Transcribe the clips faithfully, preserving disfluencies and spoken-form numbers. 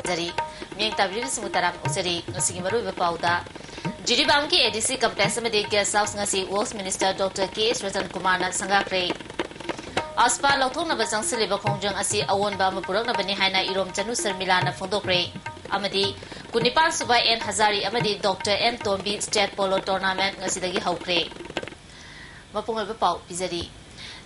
ꯖꯔꯤ꯫ ꯃꯤꯌꯦꯡ ꯇꯥꯕꯤꯔꯤꯕꯁꯤꯡꯕꯨ ꯇꯔꯥꯝꯅ ꯑꯣꯛꯆꯔꯤ꯫ ꯉꯁꯤꯒꯤ ꯃꯔꯨꯑꯣꯏꯕ ꯄꯥꯎꯗ, ꯖꯤꯔꯤꯕꯥꯝꯒꯤ ADC complex ꯑꯃꯗꯤ guest house ꯉꯁꯤ Works Minister Doctor K H Ratan Kumarꯅ ꯁꯪꯒꯥꯈ꯭ꯔꯦ꯫ AFSPA ꯂꯧꯊꯣꯛꯅꯕ ꯆꯪꯁꯤꯜꯂꯤꯕ ꯈꯣꯡꯖꯪ ꯑꯁꯤ ꯑꯑꯣꯟꯕ ꯑꯃ ꯄꯨꯔꯛꯅꯕꯅꯤ ꯍꯥꯏꯅ ꯏꯔꯣꯝ ꯆꯅꯨ ꯁꯔꯃꯤꯂꯥꯅ ꯐꯣꯡꯗꯣꯛꯈ꯭ꯔꯦ꯫ ꯑꯃꯗꯤ ꯀꯨꯟꯅꯤꯄꯥꯟ ꯁꯨꯕ N ꯍꯖꯥꯔꯤ ꯑꯃꯗꯤ Doctor M ꯇꯣꯝꯕꯤ State Polo Tournament ꯉꯁꯤꯗꯒꯤ ꯍꯧꯈ꯭ꯔꯦ꯫ ꯃꯄꯨꯡ ꯑꯣꯏꯕ ꯄꯥꯎ ꯄꯤꯖꯔꯤ꯫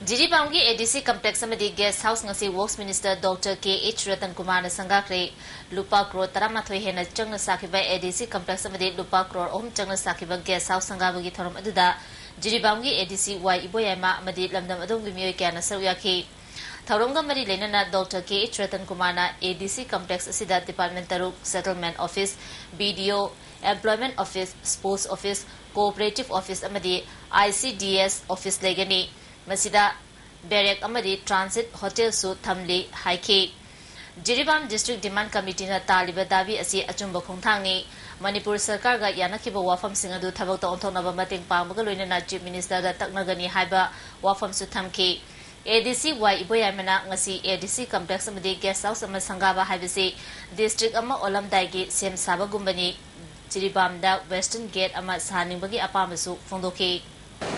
ꯖꯤꯔꯤꯕꯥꯝꯒꯤ ADC complex ꯑꯃꯗꯤ guest house ꯉꯁꯤ Works Minister Doctor K H Ratan Kumarꯅ ꯁꯪꯒꯥꯈ꯭ꯔꯦ꯫ ꯂꯨꯄꯥ ꯀ꯭ꯔꯣꯔ ꯇꯔꯥꯃꯥꯊꯣꯏ ꯍꯦꯟꯅ ꯆꯪꯅ ꯁꯥꯈꯤꯕ ADC complex ꯑꯃꯗꯤ ꯂꯨꯄꯥ ꯀ꯭ꯔꯣꯔ ꯑꯍꯨꯝ ꯆꯪꯅ ꯁꯥꯈꯤꯕ guest house ꯁꯪꯒꯥꯕꯒꯤ ꯊꯧꯔꯝ ꯑꯗꯨꯗ ꯖꯤꯔꯤꯕꯥꯝꯒꯤ ADC ꯋꯥꯏ ꯏꯕꯣꯌꯥꯏꯃ ꯑꯃꯗꯤ ꯂꯝꯗꯝ ꯑꯗꯣꯝꯒꯤ ꯃꯤꯑꯣꯏ ꯀꯌꯥꯅ ꯁꯔꯨꯛ ꯌꯥꯈꯤ꯫ ꯊꯧꯔꯝꯒ ꯃꯔꯤ ꯂꯩꯅꯅ Doctor K H Ratan Kumarꯅ ADC complex ꯑꯁꯤꯗ department ꯇꯔꯨꯛ, settlement office, BDO, employment office, sports office, cooperative office ꯑꯃꯗꯤ ICDS office ꯂꯩꯒꯅꯤ꯫ ꯃꯁꯤꯗ barrack ꯑꯃꯗꯤ transit hotelꯁꯨ ꯊꯝꯂꯤ ꯍꯥꯏꯈꯤ꯫ ꯖꯤꯔꯤꯕꯥꯝ District Demand Committeeꯅ ꯇꯥꯜꯂꯤꯕ ꯗꯥꯕꯤ ꯑꯁꯤ ꯑꯆꯨꯝꯕ ꯈꯣꯡꯊꯥꯡꯅꯤ꯫ ꯃꯅꯤꯄꯨꯔ ꯁꯔꯀꯥꯔꯒ ꯌꯥꯅꯈꯤꯕ ꯋꯥꯐꯝꯁꯤꯡ ꯑꯗꯨ ꯊꯕꯛꯇ ꯑꯣꯟꯊꯣꯛꯅꯕ ꯃꯇꯦꯡ ꯄꯥꯡꯕꯒ ꯂꯣꯏꯅꯅ Chief Ministerꯗ ꯇꯛꯅꯒꯅꯤ ꯍꯥꯏꯕ ꯋꯥꯐꯝꯁꯨ ꯊꯝꯈꯤ꯫ ADC ꯋꯥꯏ ꯏꯕꯣꯌꯥꯏꯃꯅ ꯉꯁꯤ ADC complex ꯑꯃꯗꯤ guest house ꯑꯃ ꯁꯪꯒꯥꯕ ꯍꯥꯏꯕꯁꯤ district ꯑꯃ ꯑꯣꯜꯂꯝꯗꯥꯏꯒꯤ ꯁꯦꯝ ꯁꯥꯕꯒꯨꯝꯕꯅꯤ꯫ ꯖꯤꯔꯤꯕꯥꯝꯗ Western Gate ꯑꯃ ꯁꯥꯍꯟꯅꯤꯡꯕꯒꯤ ꯑꯄꯥꯝꯕꯁꯨ ꯐꯣꯡꯗꯣꯛꯈꯤ꯫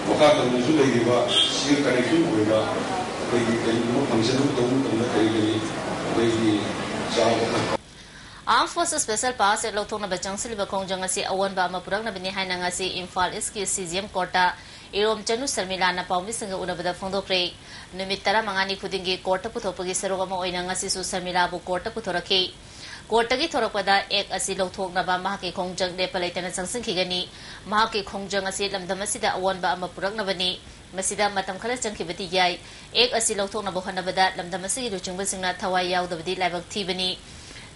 ꯃꯈꯥ ꯇꯝꯅꯁꯨ ꯂꯩꯔꯤꯕ ꯁꯤꯒ connection ꯑꯣꯏꯕ ꯑꯩꯈꯣꯏꯒꯤ ꯀꯔꯤꯒꯨꯝꯕ function ꯑꯃ ꯇꯧꯕ ꯃꯇꯝꯗ ꯀꯔꯤ ꯀꯔꯤ ꯑꯩꯈꯣꯏꯒꯤ ꯆꯥꯕ ꯊꯛꯄ Armed Forces Special Powers Act ꯂꯧꯊꯣꯛꯅꯕ ꯆꯪꯁꯤꯜꯂꯤꯕ ꯈꯣꯡꯖꯪ ꯑꯁꯤ ꯑꯑꯣꯟꯕ ꯑꯃ ꯄꯨꯔꯛꯅꯕꯅꯤ ꯍꯥꯏꯅ ꯉꯁꯤ ꯏꯝꯐꯥꯜ Eastꯀꯤ CJM Courtꯇ ꯏꯔꯣꯝ ꯆꯅꯨ ꯁꯔꯃꯤꯂꯥꯅ ꯄꯥꯎꯃꯤꯁꯤꯡꯒ ꯎꯅꯕꯗ ꯐꯣꯡꯗꯣꯛꯈ꯭ꯔꯦ꯫ ꯅꯨꯃꯤꯠ ꯇꯔꯥꯃꯉꯥꯅꯤ ꯈꯨꯗꯤꯡꯒꯤ courtꯇ ꯄꯨꯊꯣꯛꯄꯒꯤ ꯁꯔꯨꯛ ꯑꯃ ꯑꯣꯏꯅ ꯉꯁꯤꯁꯨ ꯁꯔꯃꯤꯂꯥꯕꯨ courtꯇ ꯄꯨꯊꯣꯔꯛꯈꯤ꯫ Courtꯇꯒꯤ ꯊꯣꯔꯛꯄꯗ act ꯑꯁꯤ ꯂꯧꯊꯣꯛꯅꯕ ꯃꯍꯥꯛꯀꯤ ꯈꯣꯡꯖꯪ ꯂꯦꯞꯄ ꯂꯩꯇꯅ ꯆꯪꯁꯤꯟꯈꯤꯒꯅꯤ꯫ ꯃꯍꯥꯛꯀꯤ ꯈꯣꯡꯖꯪ ꯑꯁꯤ ꯂꯝꯗꯝ ꯑꯁꯤꯗ ꯑꯑꯣꯟꯕ ꯑꯃ ꯄꯨꯔꯛꯅꯕꯅꯤ꯫ ꯃꯁꯤꯗ ꯃꯇꯝ ꯈꯔ ꯆꯪꯈꯤꯕꯗꯤ ꯌꯥꯏ꯫ Act ꯑꯁꯤ ꯂꯧꯊꯣꯛꯅꯕ ꯍꯣꯠꯅꯕꯗ ꯂꯝꯗꯝ ꯑꯁꯤꯒꯤ ꯂꯨꯆꯤꯡꯕꯁꯤꯡꯅ ꯊꯋꯥꯏ ꯌꯥꯎꯗꯕꯗꯤ ꯂꯥꯏꯕꯛ ꯊꯤꯕꯅꯤ꯫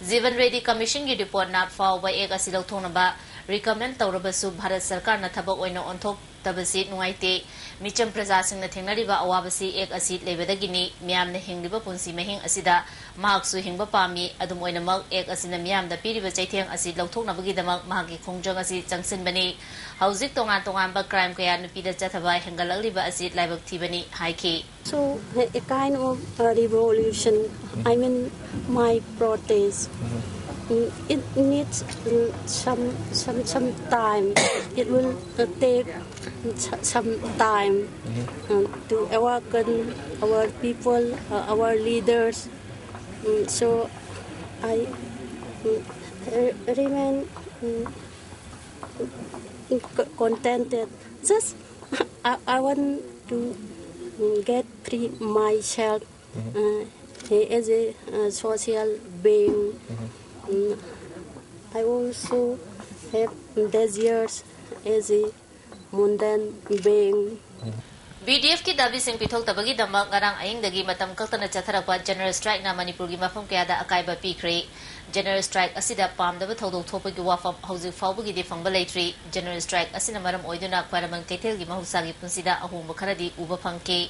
ꯖꯤꯕꯟ ꯔꯦꯗꯤ Commissionꯒꯤ reportꯅ ꯐꯥꯎꯕ act ꯑꯁꯤ ꯂꯧꯊꯣꯛꯅꯕ ꯔꯤꯀꯃꯦꯟ ꯇꯧꯔꯕꯁꯨ ꯚꯥꯔꯠ ꯁꯔꯀꯥꯔꯅ ꯊꯕꯛ ꯑꯣꯏꯅ ꯑꯣꯟꯊꯣꯛꯇꯕꯁꯤ ꯅꯨꯡꯉꯥꯏꯇꯦ꯫ ꯃꯤꯆꯝ ꯄ꯭ꯔꯖꯥꯁꯤꯡꯅ ꯊꯦꯡꯅꯔꯤꯕ ꯑꯋꯥꯕꯁꯤ ꯑꯦꯛ ꯑꯁꯤ ꯂꯩꯕꯗꯒꯤꯅꯤ꯫ ꯃꯤꯌꯥꯝꯅ ꯍꯤꯡꯂꯤꯕ ꯄꯨꯟꯁꯤ ꯃꯍꯤꯡ ꯑꯁꯤꯗ ꯃꯍꯥꯛꯁꯨ ꯍꯤꯡꯕ ꯄꯥꯝꯃꯤ꯫ ꯑꯗꯨꯝ ꯑꯣꯏꯅꯃꯛ, ꯑꯦꯛ ꯑꯁꯤꯅ ꯃꯤꯌꯥꯝꯗ ꯄꯤꯔꯤꯕ ꯆꯩꯊꯦꯡ ꯑꯁꯤ ꯂꯧꯊꯣꯛꯅꯕꯒꯤꯗꯃꯛ ꯃꯍꯥꯛꯀꯤ ꯈꯣꯡꯖꯪ ꯑꯁꯤ ꯆꯪꯁꯤꯟꯕꯅꯤ꯫ ꯍꯧꯖꯤꯛ ꯇꯣꯉꯥꯟ ꯇꯣꯉꯥꯟꯕ ꯀ꯭ꯔꯥꯏꯝ ꯀꯌꯥ ꯅꯨꯄꯤꯗ ꯆꯠꯊꯕ ꯍꯦꯟꯒꯠꯂꯛꯂꯤꯕ ꯑꯁꯤ ꯂꯥꯏꯕꯛ ꯊꯤꯕꯅꯤ ꯍꯥꯏꯈꯤ꯫ So, a kind of a revolution. I mean, my protest. Mm, it needs, mm, some, some, some time. It will, uh, take s- some time, uh, to awaken our people, uh, our leaders. Mm, so, I, mm, re- remain, mm, c- contented. Just I, I want to, mm, get free myself, uh, as a, uh, social being. Mm, I also have desires as a mundane being. B D ꯑꯦꯐꯀꯤ ꯗꯥꯕꯤꯁꯤꯡ ꯄꯤꯊꯣꯛꯇꯕꯒꯤꯗꯃꯛ ꯉꯔꯥꯡ ꯑꯍꯤꯡꯗꯒꯤ ꯃꯇꯝ ꯀꯛꯇꯅ ꯆꯠꯊꯔꯛꯄ general ꯁ꯭ꯇ꯭ꯔꯥꯏꯛꯅ ꯃꯅꯤꯄꯨꯔꯒꯤ ꯃꯐꯝ ꯀꯌꯥꯗ ꯑꯀꯥꯏꯕ ꯄꯤꯈ꯭ꯔꯦ꯫ ꯖꯦꯅꯔꯦꯜ ꯁ꯭ꯇ꯭ꯔꯥꯏꯛ ꯑꯁꯤꯗ ꯄꯥꯝꯗꯕ ꯊꯧꯗꯣꯛ ꯊꯣꯛꯄꯒꯤ ꯋꯥꯐꯝ ꯍꯧꯖꯤꯛ ꯐꯥꯎꯕꯒꯤꯗꯤ ꯐꯪꯕ ꯂꯩꯇ꯭ꯔꯤ꯫ ꯖꯦꯅꯔꯦꯜ ꯁ꯭ꯇ꯭ꯔꯥꯏꯛ ꯑꯁꯤꯅ ꯃꯔꯝ ꯑꯣꯏꯗꯨꯅ ꯈ꯭ꯋꯥꯏꯔꯝꯕꯟ ꯀꯩꯊꯦꯜꯒꯤ ꯃꯍꯧꯁꯥꯒꯤ ꯄꯨꯟꯁꯤꯗ ꯑꯍꯣꯡꯕ ꯈꯔꯗꯤ ꯎꯕ ꯐꯪꯈꯤ꯫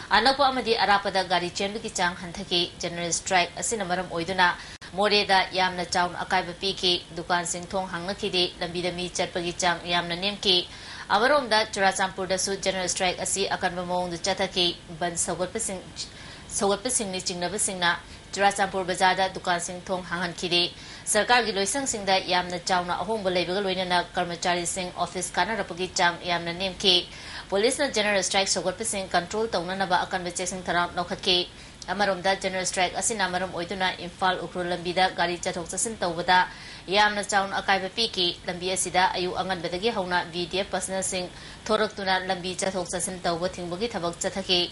ꯑꯅꯛꯄ ꯑꯃꯗꯤ ꯑꯔꯥꯞꯄꯗ ꯒꯥꯔꯤ ꯆꯦꯟꯕꯒꯤ ꯆꯥꯡ ꯍꯟꯊꯈꯤ꯫ ꯖꯦꯅꯔꯦꯜ ꯁ꯭ꯇ꯭ꯔꯥꯏꯛ ꯑꯁꯤꯅ ꯃꯔꯝ ꯑꯣꯏꯗꯨꯅ ꯃꯣꯔꯦꯗ ꯌꯥꯝꯅ ꯆꯥꯎꯅ ꯑꯀꯥꯏꯕ ꯄꯤꯈꯤ꯫ ꯗꯨꯀꯥꯟꯁꯤꯡ ꯊꯣꯡ ꯍꯥꯡꯅꯈꯤꯗꯦ꯫ ꯂꯝꯕꯤꯗ ꯃꯤ ꯆꯠꯄꯒꯤ ꯆꯥꯡ ꯌꯥꯝꯅ ꯅꯦꯝꯈꯤ꯫ ꯑꯃꯔꯣꯝꯗ, ꯆꯨꯔꯥꯆꯥꯟꯄꯨꯔꯗꯁꯨ ꯖꯦꯅꯔꯦꯜ ꯁ꯭ꯇ꯭ꯔꯥꯏꯛ ꯑꯁꯤ ꯑꯀꯟꯕ ꯃꯑꯣꯡꯗ ꯆꯠꯊꯈꯤ꯫ ꯕꯟ ꯁꯧꯒꯠꯄꯁꯤꯡ, ꯁꯧꯒꯠꯄꯁꯤꯡꯅꯤ ꯆꯤꯡꯅꯕꯁꯤꯡꯅ ꯆꯨꯔꯥꯆꯥꯟꯄꯨꯔ ꯕꯖꯥꯔꯗ ꯗꯨꯀꯥꯟꯁꯤꯡ ꯊꯣꯡ ꯍꯥꯡꯍꯟꯈꯤꯗꯦ꯫ ꯁꯔꯀꯥꯔꯒꯤ ꯂꯣꯏꯁꯪꯁꯤꯡꯗ ꯌꯥꯝꯅ ꯆꯥꯎꯅ ꯑꯍꯣꯡꯕ ꯂꯩꯕꯒ ꯂꯣꯏꯅꯅ ꯀꯔꯃꯆꯥꯔꯤꯁꯤꯡ ꯑꯣꯐꯤꯁ ꯀꯥꯅꯔꯛꯄꯒꯤ ꯆꯥꯡ ꯌꯥꯝꯅ ꯅꯦꯝꯈꯤ꯫ ꯄꯨꯂꯤꯁꯅ ꯖꯦꯅꯔꯦꯜ ꯁ꯭ꯇ꯭ꯔꯥꯏꯛ ꯁꯧꯒꯠꯄꯁꯤꯡ ꯀꯟꯇ꯭ꯔꯣꯜ ꯇꯧꯅꯅꯕ ꯑꯀꯟꯕ ꯆꯦꯛꯁꯤꯟ ꯊꯧꯔꯥꯡ ꯂꯧꯈꯠꯈꯤ꯫ ꯑꯃꯔꯣꯝꯗ, ꯖꯦꯅꯔꯦꯜ ꯁ꯭ꯇ꯭ꯔꯥꯏꯛ ꯑꯁꯤꯅ ꯃꯔꯝ ꯑꯣꯏꯗꯨꯅ ꯏꯝꯐꯥꯜ ꯎꯈ꯭ꯔꯨꯜ ꯂꯝꯕꯤꯗ ꯒꯥꯔꯤ ꯆꯠꯊꯣꯛ ꯆꯠꯁꯤꯟ ꯇꯧꯕꯗ ꯌꯥꯝꯅ ꯆꯥꯎꯅ ꯑꯀꯥꯏꯕ ꯄꯤꯈꯤ꯫ ꯂꯝꯕꯤ ꯑꯁꯤꯗ ꯑꯌꯨꯛ ꯑꯉꯟꯕꯗꯒꯤ ꯍꯧꯅ ꯕꯤ ꯗꯤ ꯑꯦꯐ ꯄꯔꯁꯅꯦꯜꯁꯤꯡ ꯊꯣꯔꯛꯇꯨꯅ ꯂꯝꯕꯤ ꯆꯠꯊꯣꯛ ꯆꯠꯁꯤꯟ ꯇꯧꯕ ꯊꯤꯡꯕꯒꯤ ꯊꯕꯛ ꯆꯠꯊꯈꯤ꯫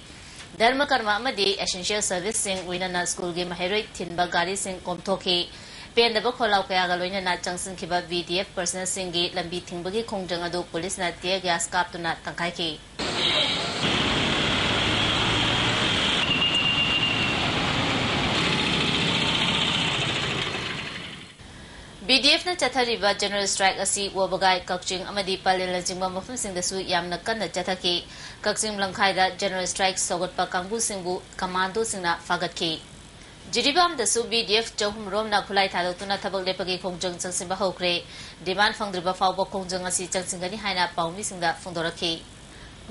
ꯙꯔꯃ ꯀꯔꯃ ꯑꯃꯗꯤ ꯑꯦꯁꯦꯟꯁꯤꯌꯦꯜ ꯁꯔꯚꯤꯁꯁꯤꯡ, ꯂꯣꯏꯅꯅ ꯁ꯭ꯀꯨꯜꯒꯤ ꯃꯍꯩꯔꯣꯏ ꯊꯤꯟꯕ ꯒꯥꯔꯤꯁꯤꯡ ꯀꯣꯝꯊꯣꯛꯈꯤ꯫ ꯄꯦꯟꯗꯕ ꯈꯣꯜꯂꯥꯎ ꯀꯌꯥꯒ ꯂꯣꯏꯅꯅ ꯆꯪꯁꯤꯟꯈꯤꯕ ꯕꯤ ꯗꯤ ꯑꯦꯐ ꯄꯔꯁꯅꯦꯜꯁꯤꯡꯒꯤ ꯂꯝꯕꯤ ꯊꯤꯡꯕꯒꯤ ꯈꯣꯡꯖꯪ ꯑꯗꯨ ꯄꯨꯂꯤꯁꯅ ꯇꯤꯌꯔ ꯒ꯭ꯌꯥꯁ ꯀꯥꯞꯇꯨꯅ ꯇꯪꯈꯥꯏꯈꯤ꯫ ꯕꯤ ꯄꯤ ꯗꯤ ꯑꯦꯐꯅ ꯆꯠꯊꯔꯤꯕ ꯖꯦꯅꯔꯦꯜ ꯁ꯭ꯇ꯭ꯔꯥꯏꯛ ꯑꯁꯤ ꯋꯥꯕꯒꯥꯏ, ꯀꯛꯆꯤꯡ ꯑꯃꯗꯤ ꯄꯂꯦꯜꯅꯆꯤꯡꯕ ꯃꯐꯝꯁꯤꯡꯗꯁꯨ ꯌꯥꯝꯅ ꯀꯟꯅ ꯆꯠꯊꯈꯤ꯫ ꯀꯛꯆꯤꯡ ꯂꯝꯈꯥꯏꯗ ꯖꯦꯅꯔꯦꯜ ꯁ꯭ꯇ꯭ꯔꯥꯏꯛ ꯁꯧꯒꯠꯄ ꯀꯥꯡꯕꯨꯁꯤꯡꯕꯨ ꯀꯃꯥꯟꯗꯣꯁꯤꯡꯅ ꯐꯥꯒꯠꯈꯤ꯫ ꯖꯤꯔꯤꯕꯥꯝꯗꯁꯨ ꯕꯤ ꯗꯤ ꯑꯦꯐ ꯆꯍꯨꯝ ꯔꯣꯝꯅ ꯈꯨꯠꯂꯥꯏ ꯊꯥꯗꯣꯛꯇꯨꯅ ꯊꯕꯛ ꯂꯦꯞꯄꯒꯤ ꯈꯣꯡꯖꯪ ꯆꯪꯁꯤꯟꯕ ꯍꯧꯈ꯭ꯔꯦ꯫ ꯗꯤꯃꯥꯟ ꯐꯪꯗ꯭ꯔꯤꯕ ꯐꯥꯎꯕ ꯈꯣꯡꯖꯪ ꯑꯁꯤ ꯆꯪꯁꯤꯟꯒꯅꯤ ꯍꯥꯏꯅ ꯄꯥꯎꯃꯤꯁꯤꯡꯗ ꯐꯣꯡꯗꯣꯔꯛꯈꯤ꯫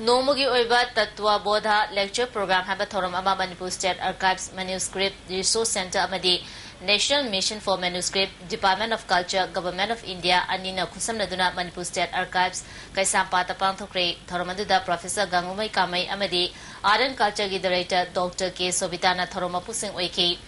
ꯅꯣꯡꯃꯒꯤ ꯑꯣꯏꯕ ꯇꯠꯋꯥꯕꯣꯙ ꯂꯦꯛꯆꯔ ꯄ꯭ꯔꯣꯒ꯭ꯔꯥꯝ ꯍꯥꯏꯕ ꯊꯧꯔꯝ ꯑꯃ Manipur state archives, manuscript resource centre ꯑꯃꯗꯤ national mission for manuscript, department of culture, government of India ꯑꯅꯤꯅ ꯈꯨꯠꯁꯝꯅꯗꯨꯅ ꯃꯅꯤꯄꯨꯔ ꯁ꯭ꯇꯦꯠ ꯑꯥꯔꯀꯥꯏꯚꯁ, ꯀꯩꯁꯥꯝꯄꯥꯠꯇ ꯄꯥꯡꯊꯣꯛꯈ꯭ꯔꯦ꯫ ꯊꯧꯔꯝ ꯑꯗꯨꯗ ꯄ꯭ꯔꯣꯐꯦꯁꯔ ꯒꯥꯡꯉꯨꯃꯩ ꯀꯥꯃꯩ ꯑꯃꯗꯤ ꯑꯥꯔꯠ ꯑꯦꯟ ꯀꯜꯆꯔꯒꯤ ꯗꯥꯏꯔꯦꯛꯇꯔ ꯗꯣꯛꯇꯔ ꯀꯦ ꯁꯣꯕꯤꯇꯥꯅ ꯊꯧꯔꯝ ꯃꯄꯨꯁꯤꯡ ꯑꯣꯏꯈꯤ꯫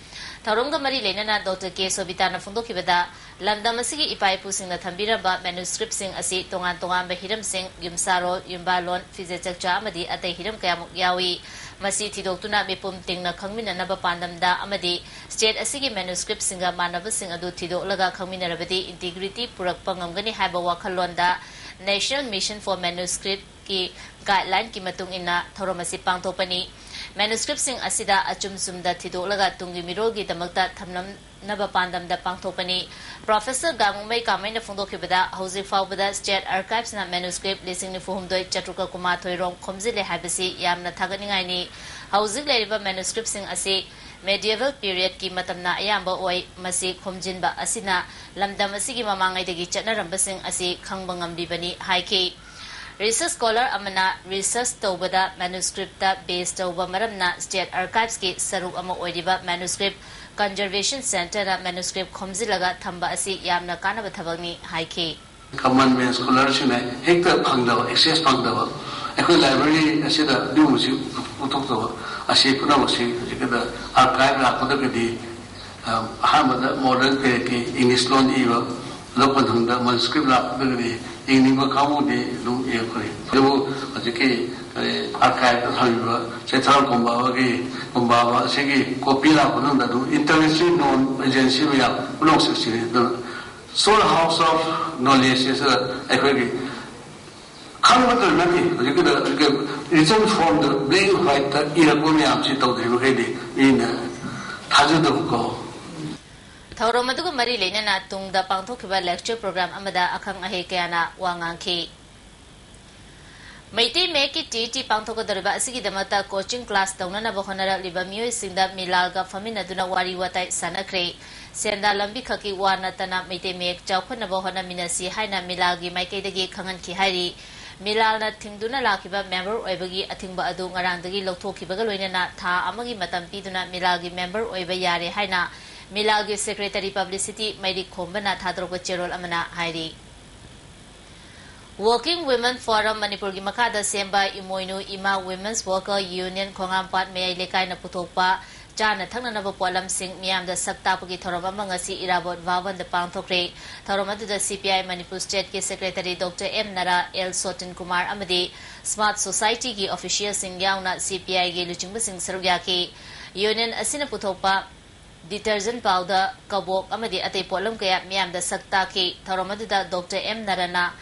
ꯊꯧꯔꯝꯒ ꯃꯔꯤ ꯂꯩꯅꯅ ꯗꯣꯛꯇꯔ ꯀꯦ ꯁꯣꯕꯤꯇꯥꯅ ꯐꯣꯡꯗꯣꯛꯈꯤꯕꯗ, ꯂꯝꯗꯝ ꯑꯁꯤꯒꯤ ꯏꯄꯥ ꯏꯄꯨꯁꯤꯡꯅ ꯊꯝꯕꯤꯔꯝꯕ ꯃꯦꯅꯨꯁꯀ꯭ꯔꯤꯞꯁꯤꯡ ꯑꯁꯤ ꯇꯣꯉꯥꯟ ꯇꯣꯉꯥꯟꯕ ꯍꯤꯔꯝꯁꯤꯡ, ꯌꯨꯝꯁꯥꯔꯣꯜ, ꯌꯨꯝꯕꯥꯜꯂꯣꯟ, ꯐꯤꯖꯦꯠ ꯆꯛꯆꯥ ꯑꯃꯗꯤ ꯑꯇꯩ ꯍꯤꯔꯝ ꯀꯌꯥꯃꯨꯛ ꯌꯥꯎꯏ꯫ ꯃꯁꯤ ꯊꯤꯗꯣꯛꯇꯨꯅ ꯃꯤꯄꯨꯝ ꯇꯤꯡꯅ ꯈꯪꯃꯤꯟꯅꯅꯕ ꯄꯥꯟꯗꯝꯗ ꯑꯃꯗꯤ ꯁ꯭ꯇꯦꯠ ꯑꯁꯤꯒꯤ ꯃꯦꯅꯨꯁꯀ꯭ꯔꯤꯞꯁꯤꯡꯒ ꯃꯥꯟꯅꯕꯁꯤꯡ ꯑꯗꯨ ꯊꯤꯗꯣꯛꯂꯒ ꯈꯪꯃꯤꯟꯅꯔꯕꯗꯤ ꯏꯟꯇꯤꯒ꯭ꯔꯤꯇꯤ ꯄꯨꯔꯛꯄ ꯉꯝꯒꯅꯤ ꯍꯥꯏꯕ ꯋꯥꯈꯜꯂꯣꯟꯗ National Mission for Manuscript ꯀꯤ ꯒꯥꯏꯗꯂꯥꯏꯟꯒꯤ ꯃꯇꯨꯡ ꯏꯟꯅ ꯊꯧꯔꯝ ꯑꯁꯤ ꯄꯥꯡꯊꯣꯛꯄꯅꯤ꯫ ꯃꯦꯅꯨꯁꯀ꯭ꯔꯤꯞꯁꯤꯡ ꯑꯁꯤꯗ ꯑꯆꯨꯝ ꯆꯨꯝꯗ ꯊꯤꯗꯣꯛꯂꯒ ꯇꯨꯡꯒꯤ ꯃꯤꯔꯣꯜꯒꯤꯗꯃꯛꯇ ꯊꯝꯂꯝꯅꯕ ꯄꯥꯟꯗꯝꯗ ꯄꯥꯡꯊꯣꯛꯄꯅꯤ꯫ ꯄ꯭ꯔꯣꯐꯦꯁꯔ ꯒꯥꯡꯉꯨꯃꯩ ꯀꯥꯃꯩꯅ ꯐꯣꯡꯗꯣꯛꯈꯤꯕꯗ, ꯍꯧꯖꯤꯛ ꯐꯥꯎꯕꯗ ꯁ꯭ꯇꯦꯠ ꯑꯥꯔꯀꯥꯏꯚꯁꯅ ꯃꯦꯅꯨꯁꯀ꯭ꯔꯤꯞ ꯂꯤꯁꯤꯡ ꯅꯤꯐꯨ ꯍꯨꯝꯗꯣꯏ ꯆꯥꯇ꯭ꯔꯨꯛꯀ ꯀꯨꯟꯃꯥꯊꯣꯏ ꯔꯣꯝ ꯈꯣꯝꯖꯤꯜꯂꯦ ꯍꯥꯏꯕꯁꯤ ꯌꯥꯝꯅ ꯊꯥꯒꯠꯅꯤꯡꯉꯥꯏꯅꯤ꯫ ꯍꯧꯖꯤꯛ ꯂꯩꯔꯤꯕ ꯃꯦꯅꯨꯁꯀ꯭ꯔꯤꯞꯁꯤꯡ ꯑꯁꯤ ꯃꯦꯗꯤꯑꯦꯕꯜ ꯄꯤꯔꯤꯌꯗꯀꯤ ꯃꯇꯝꯅ ꯑꯌꯥꯝꯕ ꯑꯣꯏ꯫ ꯃꯁꯤ ꯈꯣꯝꯖꯤꯟꯕ ꯑꯁꯤꯅ ꯂꯝꯗꯝ ꯑꯁꯤꯒꯤ ꯃꯃꯥꯡꯉꯩꯗꯒꯤ ꯆꯠꯅꯔꯝꯕꯁꯤꯡ ꯑꯁꯤ ꯈꯪꯕ ꯉꯝꯂꯤꯕꯅꯤ ꯍꯥꯏꯈꯤ꯫ ꯔꯤꯁꯔꯆ ꯁ꯭ꯀꯣꯂꯔ ꯑꯃꯅ ꯔꯤꯁꯔꯆ ꯇꯧꯕꯗ ꯃꯦꯅꯨꯁꯀ꯭ꯔꯤꯞꯇ ꯕꯦꯖ ꯇꯧꯕ ꯃꯔꯝꯅ ꯁ꯭ꯇꯦꯠ ꯑꯥꯔꯀꯥꯏꯚꯁꯀꯤ ꯁꯔꯨꯛ ꯑꯃ ꯑꯣꯏꯔꯤꯕ ꯃꯦꯅꯨꯁꯀ꯭ꯔꯤꯞ ꯀꯟꯖꯔꯕꯦꯁꯟ ꯁꯦꯟꯇꯔꯅ ꯃꯦꯅꯨꯁꯀ꯭ꯔꯤꯞ ꯈꯣꯝꯖꯤꯜꯂꯒ ꯊꯝꯕ ꯑꯁꯤ ꯌꯥꯝꯅ ꯀꯥꯟꯅꯕ ꯊꯕꯛꯅꯤ ꯍꯥꯏꯈꯤ꯫ ꯀꯃꯟ ꯃꯦꯟ ꯁ꯭ꯀꯣꯂꯔꯁꯤꯡꯅ ꯍꯦꯛꯇ ꯐꯪꯗꯕ, ꯑꯦꯛꯁꯦꯁ ꯐꯪꯗꯕ, ꯑꯩꯈꯣꯏ ꯂꯥꯏꯕ꯭ꯔꯦꯔꯤ ꯑꯁꯤꯗ ꯑꯗꯨꯒꯨꯝꯕꯁꯤ ꯄꯨꯊꯣꯛꯇꯕ, ꯑꯁꯤ ꯄꯨꯝꯅꯃꯛꯁꯤ ꯍꯧꯖꯤꯛꯀꯤꯗ ꯑꯥꯔꯀꯥꯏꯚ ꯂꯥꯛꯄꯗꯒꯤꯗꯤ, ꯑ, ꯑꯍꯥꯟꯕꯗ ꯃꯣꯗꯔꯟ ꯄꯤꯔꯤꯌꯗꯀꯤ ꯏꯪꯂꯤꯁ ꯂꯣꯟ ꯏꯕ, ꯑꯗꯨ ꯃꯊꯪꯗ ꯃꯦꯅꯨꯁꯀ꯭ꯔꯤꯞ ꯂꯥꯛꯄꯗꯒꯤꯗꯤ ꯏꯅꯤꯡꯕ ꯀꯥꯡꯕꯨꯗꯤ ꯑꯗꯨꯝ ꯏꯔꯛꯄꯅꯤ꯫ ꯑꯗꯨꯕꯨ ꯍꯧꯖꯤꯛꯀꯤ, ꯑ, ꯑꯥꯔꯀꯥꯏꯚꯇ ꯊꯝꯃꯤꯕ ꯆꯦꯊꯥꯎ ꯀꯣꯝꯕꯥꯕꯒꯤ, ꯀꯣꯝꯕꯥꯕ ꯑꯁꯤꯒꯤ ꯀꯣꯄꯤ ꯂꯥꯛꯄ ꯃꯇꯝꯗ ꯑꯗꯨꯝ ꯏꯟꯇꯔꯦꯁꯇꯤ ꯅꯣꯟ ꯑꯦꯖꯦꯟꯁꯤ ꯃꯌꯥꯝ ꯄꯨꯝꯅꯃꯛ ꯁꯤꯛꯁꯇꯤꯅꯤ꯫ ꯑꯗꯨꯅ store house of knowledge ꯑꯁꯤꯗ ꯑꯩꯈꯣꯏꯒꯤ ꯈꯪꯕꯇ ꯅꯠꯇꯦ, ꯍꯧꯖꯤꯛꯀꯤꯗ, ꯍꯧꯖꯤꯛꯀꯤ written formꯗ blank whiteꯇ ꯏꯔꯛꯄ ꯃꯌꯥꯝꯁꯤ ꯇꯧꯗ꯭ꯔꯤꯕ ꯃꯈꯩꯗꯤ ꯃꯤꯅ ꯊꯥꯖꯗꯕꯀꯣ꯫ ꯊꯧꯔꯝ ꯑꯗꯨꯒ ꯃꯔꯤ ꯂꯩꯅꯅ ꯇꯨꯡꯗ ꯄꯥꯡꯊꯣꯛꯈꯤꯕ lecture program ꯑꯃꯗ ꯑꯈꯪ ꯑꯍꯩ ꯀꯌꯥꯅ ꯋꯥ ꯉꯥꯡꯈꯤ꯫ ꯃꯩꯇꯩ ꯃꯌꯦꯛꯀꯤ ꯇꯤ ꯏ ꯇꯤ ꯄꯥꯡꯊꯣꯛꯀꯗꯧꯔꯤꯕ ꯑꯁꯤꯒꯤꯗꯃꯛꯇ coaching class ꯇꯧꯅꯅꯕ ꯍꯣꯠꯅꯔꯛꯂꯤꯕ ꯃꯤꯑꯣꯏꯁꯤꯡꯗ ꯃꯤꯂꯥꯜꯒ ꯐꯝꯃꯤꯟꯅꯗꯨꯅ ꯋꯥꯔꯤ ꯋꯥꯇꯥꯏ ꯁꯥꯟꯅꯈ꯭ꯔꯦ꯫ ꯁꯦꯟꯗꯥ ꯂꯝꯕꯤ ꯈꯛꯀꯤ ꯋꯥ ꯅꯠꯇꯅ ꯃꯩꯇꯩ ꯃꯌꯦꯛ ꯆꯥꯎꯈꯠꯅꯕ ꯍꯣꯠꯅꯃꯤꯟꯅꯁꯤ ꯍꯥꯏꯅ ꯃꯤꯂꯥꯜꯒꯤ ꯃꯥꯏꯀꯩꯗꯒꯤ ꯈꯪꯍꯟꯈꯤ ꯍꯥꯏꯔꯤ꯫ ꯃꯤꯂꯥꯜꯅ ꯊꯤꯡꯗꯨꯅ ꯂꯥꯛꯈꯤꯕ member ꯑꯣꯏꯕꯒꯤ ꯑꯊꯤꯡꯕ ꯑꯗꯨ ꯉꯔꯥꯡꯗꯒꯤ ꯂꯧꯊꯣꯛꯈꯤꯕꯒ ꯂꯣꯏꯅꯅ ꯊꯥ ꯑꯃꯒꯤ ꯃꯇꯝ ꯄꯤꯗꯨꯅ ꯃꯤꯂꯥꯜꯒꯤ member ꯑꯣꯏꯕ ꯌꯥꯔꯦ ꯍꯥꯏꯅ ꯃꯤꯂꯥꯜꯒꯤ secretary publicity ꯃꯩꯔꯤꯛ ꯈꯣꯝꯕꯅ ꯊꯥꯗꯣꯔꯛꯄ ꯆꯦꯔꯣꯜ ꯑꯃꯅ ꯍꯥꯏꯔꯤ꯫ Working Women Forum ꯃꯅꯤꯄꯨꯔꯒꯤ ꯃꯈꯥꯗ ꯁꯦꯝꯕ ꯏꯃꯣꯏꯅꯨ ꯏꯃꯥ Women's Worker Union ꯈꯣꯡꯉꯥꯝꯄꯥꯠ ꯃꯌꯥꯏ ꯂꯩꯀꯥꯏꯅ ꯄꯨꯊꯣꯛꯄ ꯆꯥꯅ ꯊꯛꯅꯅꯕ ꯄꯣꯠꯂꯝꯁꯤꯡ ꯃꯤꯌꯥꯝꯗ ꯁꯛ ꯇꯥꯛꯄꯒꯤ ꯊꯧꯔꯝ ꯑꯃ ꯉꯁꯤ ꯏꯔꯥꯕꯣꯠ ꯚꯥꯕꯟꯗ ꯄꯥꯡꯊꯣꯛꯈ꯭ꯔꯦ꯫ ꯊꯧꯔꯝ ꯑꯗꯨꯗ ꯁꯤ ꯄꯤ ꯑꯥꯏ ꯃꯅꯤꯄꯨꯔ stateꯀꯤ secretary Doctor M Nara, L Sotin Kumar ꯑꯃꯗꯤ Smart Societyꯒꯤ officialꯁꯤꯡ ꯌꯥꯎꯅ ꯁꯤ ꯄꯤ ꯑꯥꯏꯒꯤ ꯂꯨꯆꯤꯡꯕꯁꯤꯡ ꯁꯔꯨꯛ ꯌꯥꯈꯤ꯫ Union ꯑꯁꯤꯅ ꯄꯨꯊꯣꯛꯄ detergent powder, ꯀꯕꯣꯛ ꯑꯃꯗꯤ ꯑꯇꯩ ꯄꯣꯠꯂꯝ ꯀꯌꯥ ꯃꯤꯌꯥꯝꯗ ꯁꯛ ꯇꯥꯛꯈꯤ꯫ ꯊꯧꯔꯝ ꯑꯗꯨꯗ ꯗꯣꯛꯇꯔ ꯑꯦꯝ ꯅꯔꯥꯅ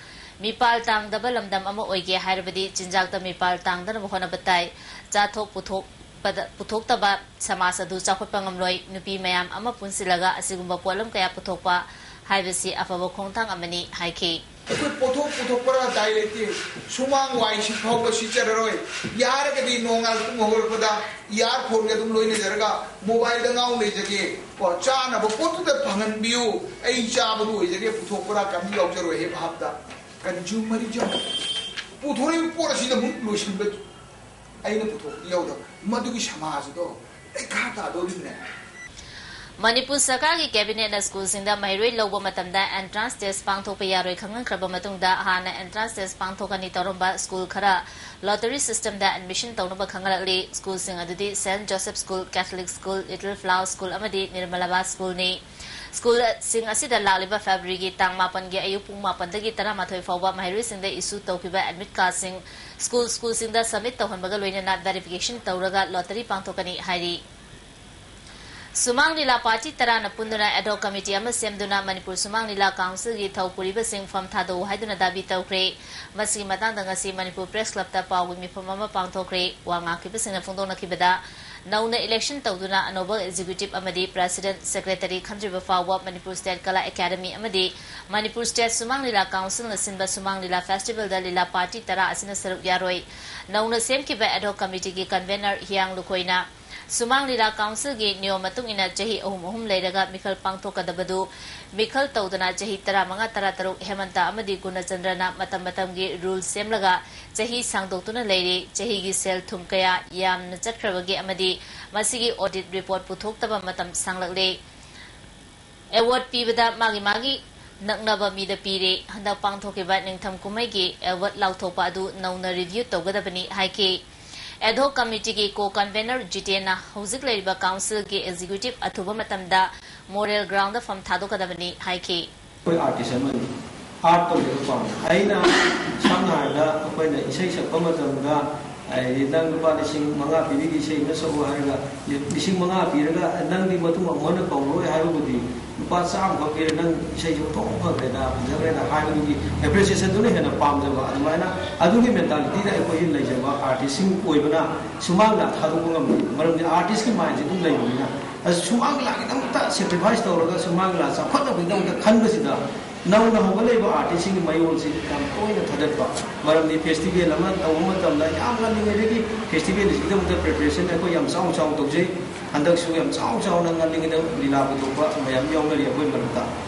ꯃꯤꯄꯥꯜ ꯇꯥꯡꯗꯕ ꯂꯝꯗꯝ ꯑꯃ ꯑꯣꯏꯒꯦ ꯍꯥꯏꯔꯕꯗꯤ ꯆꯤꯟꯖꯥꯛꯇ ꯃꯤꯄꯥꯜ ꯇꯥꯡꯗꯅꯕ ꯍꯣꯠꯅꯕ ꯇꯥꯏ꯫ ꯆꯥꯊꯣꯛ ꯄꯨꯊꯣꯛꯄꯗ, ꯄꯨꯊꯣꯛꯇꯕ ꯁꯃꯥꯖ ꯑꯗꯨ ꯆꯥꯎꯈꯠꯄ ꯉꯝꯂꯣꯏ꯫ ꯅꯨꯄꯤ ꯃꯌꯥꯝ ꯑꯃ ꯄꯨꯟꯁꯤꯜꯂꯒ ꯑꯁꯤꯒꯨꯝꯕ ꯄꯣꯠꯂꯝ ꯀꯌꯥ ꯄꯨꯊꯣꯛꯄ ꯍꯥꯏꯕꯁꯤ ꯑꯐꯕ ꯈꯣꯡꯊꯥꯡ ꯑꯃꯅꯤ ꯍꯥꯏꯈꯤ꯫ ꯑꯩꯈꯣꯏ ꯄꯣꯠꯊꯣꯛ ꯄꯨꯊꯣꯛꯄ ꯗꯥꯏ ꯂꯩꯇꯦ꯫ ꯁꯨꯃꯥꯡ ꯋꯥꯏ ꯁꯤꯠꯄ ꯍꯧꯕ ꯁꯤꯠꯆꯔꯔꯣꯏ꯫ ꯌꯥꯔꯒꯗꯤ ꯅꯣꯡꯉꯥꯜ ꯄꯨꯡ ꯍꯧꯒꯠꯂꯛꯄꯗ earphoneꯒ ꯑꯗꯨꯝ ꯂꯣꯏꯅꯖꯔꯒ mobileꯗ ꯉꯥꯎ ꯂꯩꯖꯒꯦ꯫ ꯀꯣ, ꯆꯥꯅꯕ ꯄꯣꯠꯇꯨꯗ ꯐꯪꯍꯟꯕꯤꯌꯨ꯫ ꯑꯩ ꯆꯥꯕꯗꯨ ꯑꯣꯏꯖꯒꯦ, ꯄꯨꯊꯣꯛꯄꯗ ꯀꯔꯤꯝ ꯌꯥꯎꯖꯔꯣꯏ ꯍꯦ ꯚꯥꯞꯇ꯫ Consumerism꯫ ꯄꯨꯊꯣꯔꯛꯏꯕ ꯄꯣꯠ ꯑꯁꯤꯗ ꯑꯃꯨꯛ ꯂꯣꯏꯁꯤꯟꯕ꯫ ꯑꯩꯅ ꯄꯨꯊꯣꯛꯄꯗꯤ ꯌꯥꯎꯗꯕ꯫ ꯃꯗꯨꯒꯤ ꯁꯃꯥꯖ ꯑꯗꯣ ꯂꯩꯈꯥ ꯇꯥꯗꯧꯔꯤꯕꯅꯦ꯫ ꯃꯅꯤꯄꯨꯔ ꯁꯔꯀꯥꯔꯒꯤ cabinetꯅ schoolꯁꯤꯡꯗ ꯃꯍꯩꯔꯣꯏ ꯂꯧꯕ ꯃꯇꯝꯗ entrance test ꯄꯥꯡꯊꯣꯛꯄ ꯌꯥꯔꯣꯏ ꯈꯪꯍꯟꯈ꯭ꯔꯕ ꯃꯇꯨꯡꯗ, ꯍꯥꯟꯅ entrance test ꯄꯥꯡꯊꯣꯛꯀꯅꯤ ꯇꯧꯔꯝꯕ school ꯈꯔ lottery systemꯗ admission ꯇꯧꯅꯕ ꯈꯪꯍꯜꯂꯛꯂꯤ꯫ Schoolꯁꯤꯡ ꯑꯗꯨꯗꯤ Saint Joseph School, Catholic School, Little Flower School ꯑꯃꯗꯤ ꯅꯤꯔꯃꯂꯥꯕꯥ Schoolꯅꯤ꯫ Schoolꯁꯤꯡ ꯑꯁꯤꯗ ꯂꯥꯛꯂꯤꯕ Februaryꯒꯤ ꯇꯥꯡ ꯃꯥꯄꯟꯒꯤ ꯑꯌꯨꯛ ꯄꯨꯡ ꯃꯥꯄꯟꯗꯒꯤ ꯇꯔꯥꯃꯥꯊꯣꯏ ꯐꯥꯎꯕ ꯃꯍꯩꯔꯣꯏꯁꯤꯡꯗ issue ꯇꯧꯈꯤꯕ admit cardꯁꯤꯡ school, schoolꯁꯤꯡꯗ submit ꯇꯧꯍꯟꯕꯒ ꯂꯣꯏꯅꯅ verification ꯇꯧꯔꯒ lottery ꯄꯥꯡꯊꯣꯛꯀꯅꯤ ꯍꯥꯏꯔꯤ꯫ ꯁꯨꯃꯥꯡ ꯂꯤꯂꯥ party ꯇꯔꯥꯅ ꯄꯨꯟꯗꯨꯅ ad hoc committee ꯑꯃ ꯁꯦꯝꯗꯨꯅ ꯃꯅꯤꯄꯨꯔ ꯁꯨꯃꯥꯡ ꯂꯤꯂꯥ councilꯒꯤ ꯊꯧ ꯄꯨꯔꯤꯕꯁꯤꯡ ꯐꯝ ꯊꯥꯗꯣꯛꯎ ꯍꯥꯏꯗꯨꯅ ꯗꯥꯕꯤ ꯇꯧꯈ꯭ꯔꯦ꯫ ꯃꯁꯤꯒꯤ ꯃꯇꯥꯡꯗ ꯉꯁꯤ ꯃꯅꯤꯄꯨꯔ Press Clubꯇ ꯄꯥꯎꯒꯤ ꯃꯤꯐꯝ ꯑꯃ ꯄꯥꯡꯊꯣꯛꯈ꯭ꯔꯦ꯫ ꯋꯥ ꯉꯥꯡꯈꯤꯕꯁꯤꯡꯅ ꯐꯣꯡꯗꯣꯛꯅꯈꯤꯕꯗ, ꯅꯧꯅ election ꯇꯧꯗꯨꯅ ꯑꯅꯧꯕ executive ꯑꯃꯗꯤ president, secretary ꯈꯟꯗ꯭ꯔꯤꯕ ꯐꯥꯎꯕ ꯃꯅꯤꯄꯨꯔ State Kala Academy ꯑꯃꯗꯤ ꯃꯅꯤꯄꯨꯔ State ꯁꯨꯃꯥꯡ ꯂꯤꯂꯥ Councilꯅ ꯁꯤꯟꯕ ꯁꯨꯃꯥꯡ ꯂꯤꯂꯥ festivalꯗ ꯂꯤꯂꯥ party ꯇꯔꯥ ꯑꯁꯤꯅ ꯁꯔꯨꯛ ꯌꯥꯔꯣꯏ꯫ ꯅꯧꯅ ꯁꯦꯝꯈꯤꯕ ad hoc committeeꯒꯤ convener ꯍꯤꯌꯥꯡ ꯂꯨꯈꯣꯏꯅ ꯁꯨꯃꯥꯡ ꯂꯤꯂꯥ Councilꯒꯤ ꯅꯤꯌꯣꯝ ꯃꯇꯨꯡ ꯏꯟꯅ ꯆꯍꯤ ꯑꯍꯨꯝ ꯑꯍꯨꯝ ꯂꯩꯔꯒ ꯃꯤꯈꯜ ꯄꯥꯡꯊꯣꯛꯀꯗꯕꯗꯨ ꯃꯤꯈꯜ ꯇꯧꯗꯅ ꯆꯍꯤ ꯇꯔꯥꯃꯉꯥ, ꯇꯔꯥꯇꯔꯨꯛ ꯍꯦꯃꯟꯇ ꯑꯃꯗꯤ ꯒꯨꯅꯆꯟꯗ꯭ꯔꯅ ꯃꯇꯝ ꯃꯇꯝꯒꯤ rule ꯁꯦꯝꯂꯒ ꯆꯍꯤ ꯁꯥꯡꯗꯣꯛꯇꯨꯅ ꯂꯩꯔꯤ꯫ ꯆꯍꯤꯒꯤ ꯁꯦꯜ ꯊꯨꯝ ꯀꯌꯥ ꯌꯥꯝꯅ ꯆꯠꯈ꯭ꯔꯕꯒꯦ ꯑꯃꯗꯤ ꯃꯁꯤꯒꯤ audit report ꯄꯨꯊꯣꯛꯇꯕ ꯃꯇꯝ ꯁꯥꯡꯂꯛꯂꯦ꯫ Award ꯄꯤꯕꯗ ꯃꯥꯒꯤ ꯃꯥꯒꯤ ꯅꯛꯅꯕ ꯃꯤꯗ ꯄꯤꯔꯦ꯫ ꯍꯟꯗꯛ ꯄꯥꯡꯊꯣꯛꯈꯤꯕ ꯅꯤꯡꯊꯝ ꯀꯨꯝꯍꯩꯒꯤ award ꯂꯥꯎꯊꯣꯛꯄ ꯑꯗꯨ ꯅꯧꯅ review ꯇꯧꯒꯗꯕꯅꯤ ꯍꯥꯏꯈꯤ꯫ Ad hoc committeeꯒꯤ co-convener ꯖꯤꯇꯦꯟꯅ ꯍꯧꯖꯤꯛ ꯂꯩꯔꯤꯕ Councilꯒꯤ executive ꯑꯊꯨꯕ ꯃꯇꯝꯗ moral groundꯗ ꯐꯝ ꯊꯥꯗꯣꯛꯀꯗꯕꯅꯤ ꯍꯥꯏꯈꯤ꯫ ꯑꯩꯈꯣꯏ artist ꯑꯃꯅꯤ꯫ Art ꯇꯧꯕꯗ ꯄꯥꯝꯃꯤ꯫ ꯑꯩꯅ ꯁꯝꯅ ꯍꯥꯏꯔꯕꯗ ꯑꯩꯈꯣꯏꯅ ꯏꯁꯩ ꯁꯛꯄ ꯃꯇꯝꯗ ꯍꯥꯏꯗꯤ ꯅꯪ ꯂꯨꯄꯥ ꯂꯤꯁꯤꯡ ꯃꯉꯥ ꯄꯤꯕꯤꯒꯤ ꯏꯁꯩ ꯑꯃ ꯁꯛꯎ ꯍꯥꯏꯔꯒ ꯂꯤꯁꯤꯡ ꯃꯉꯥ ꯄꯤꯔꯒ ꯅꯪꯗꯤ ꯃꯇꯨꯡ ꯑꯃꯨꯛ ꯍꯟꯅ ꯀꯧꯔꯣꯏ ꯍꯥꯏꯕꯕꯨꯗꯤ ꯂꯨꯄꯥ ꯆꯥꯝꯃꯈꯛ ꯄꯤꯔꯦ ꯅꯪ ꯏꯁꯩꯁꯦ ꯑꯣꯟꯊꯣꯛꯅ ꯐꯈ꯭ꯔꯦꯗ, ꯐꯖꯈ꯭ꯔꯦꯗ ꯍꯥꯏꯕꯗꯨꯒꯤ appreciationꯗꯨꯅ ꯍꯦꯟꯅ ꯄꯥꯝꯖꯕ꯫ ꯑꯗꯨꯃꯥꯏꯅ ꯑꯗꯨꯒꯤ mentalityꯗ ꯑꯩꯈꯣꯏꯒꯤ ꯂꯩꯖꯕ artistꯁꯤꯡ ꯑꯣꯏꯕꯅ ꯁꯨꯃꯥꯡꯗ ꯊꯥꯗꯣꯛꯄ ꯉꯝꯗꯦ꯫ ꯃꯔꯝꯗꯤ artistꯀꯤ mindꯁꯦ ꯑꯗꯨꯝ ꯂꯩꯕꯅꯤꯅ꯫ ꯑꯗꯨ ꯁꯨꯃꯥꯡ ꯂꯤꯂꯥꯒꯤꯗꯃꯛꯇ sacrifice ꯇꯧꯔꯒ ꯁꯨꯃꯥꯡ ꯂꯤꯂꯥ ꯆꯥꯎꯈꯠꯅꯕꯒꯤꯗꯃꯛꯇ ꯈꯟꯕꯁꯤꯗ ꯅꯧꯅ ꯍꯧꯒꯠꯂꯛꯏꯕ artistꯁꯤꯡꯒꯤ ꯃꯌꯣꯜꯁꯤ ꯌꯥꯝ ꯇꯣꯏꯅ ꯊꯥꯗꯠꯄ꯫ ꯃꯔꯝꯗꯤ festival ꯑꯃ ꯇꯧꯕ ꯃꯇꯝꯗ ꯌꯥꯝ ꯉꯜꯂꯤꯉꯩꯗꯒꯤ festivalꯁꯤꯒꯤꯗꯃꯛꯇ preparation ꯑꯩꯈꯣꯏ ꯌꯥꯝ ꯆꯥꯎ ꯆꯥꯎ ꯇꯧꯖꯩ꯫ ꯍꯟꯗꯛꯁꯨ ꯌꯥꯝ ꯆꯥꯎ ꯆꯥꯎꯅ ꯉꯜꯂꯤꯉꯩꯗ ꯂꯤꯂꯥ ꯄꯨꯊꯣꯛꯄ ꯃꯌꯥꯝ ꯌꯥꯎꯅꯔꯤ ꯑꯩꯈꯣꯏ ꯃꯔꯛꯇ꯫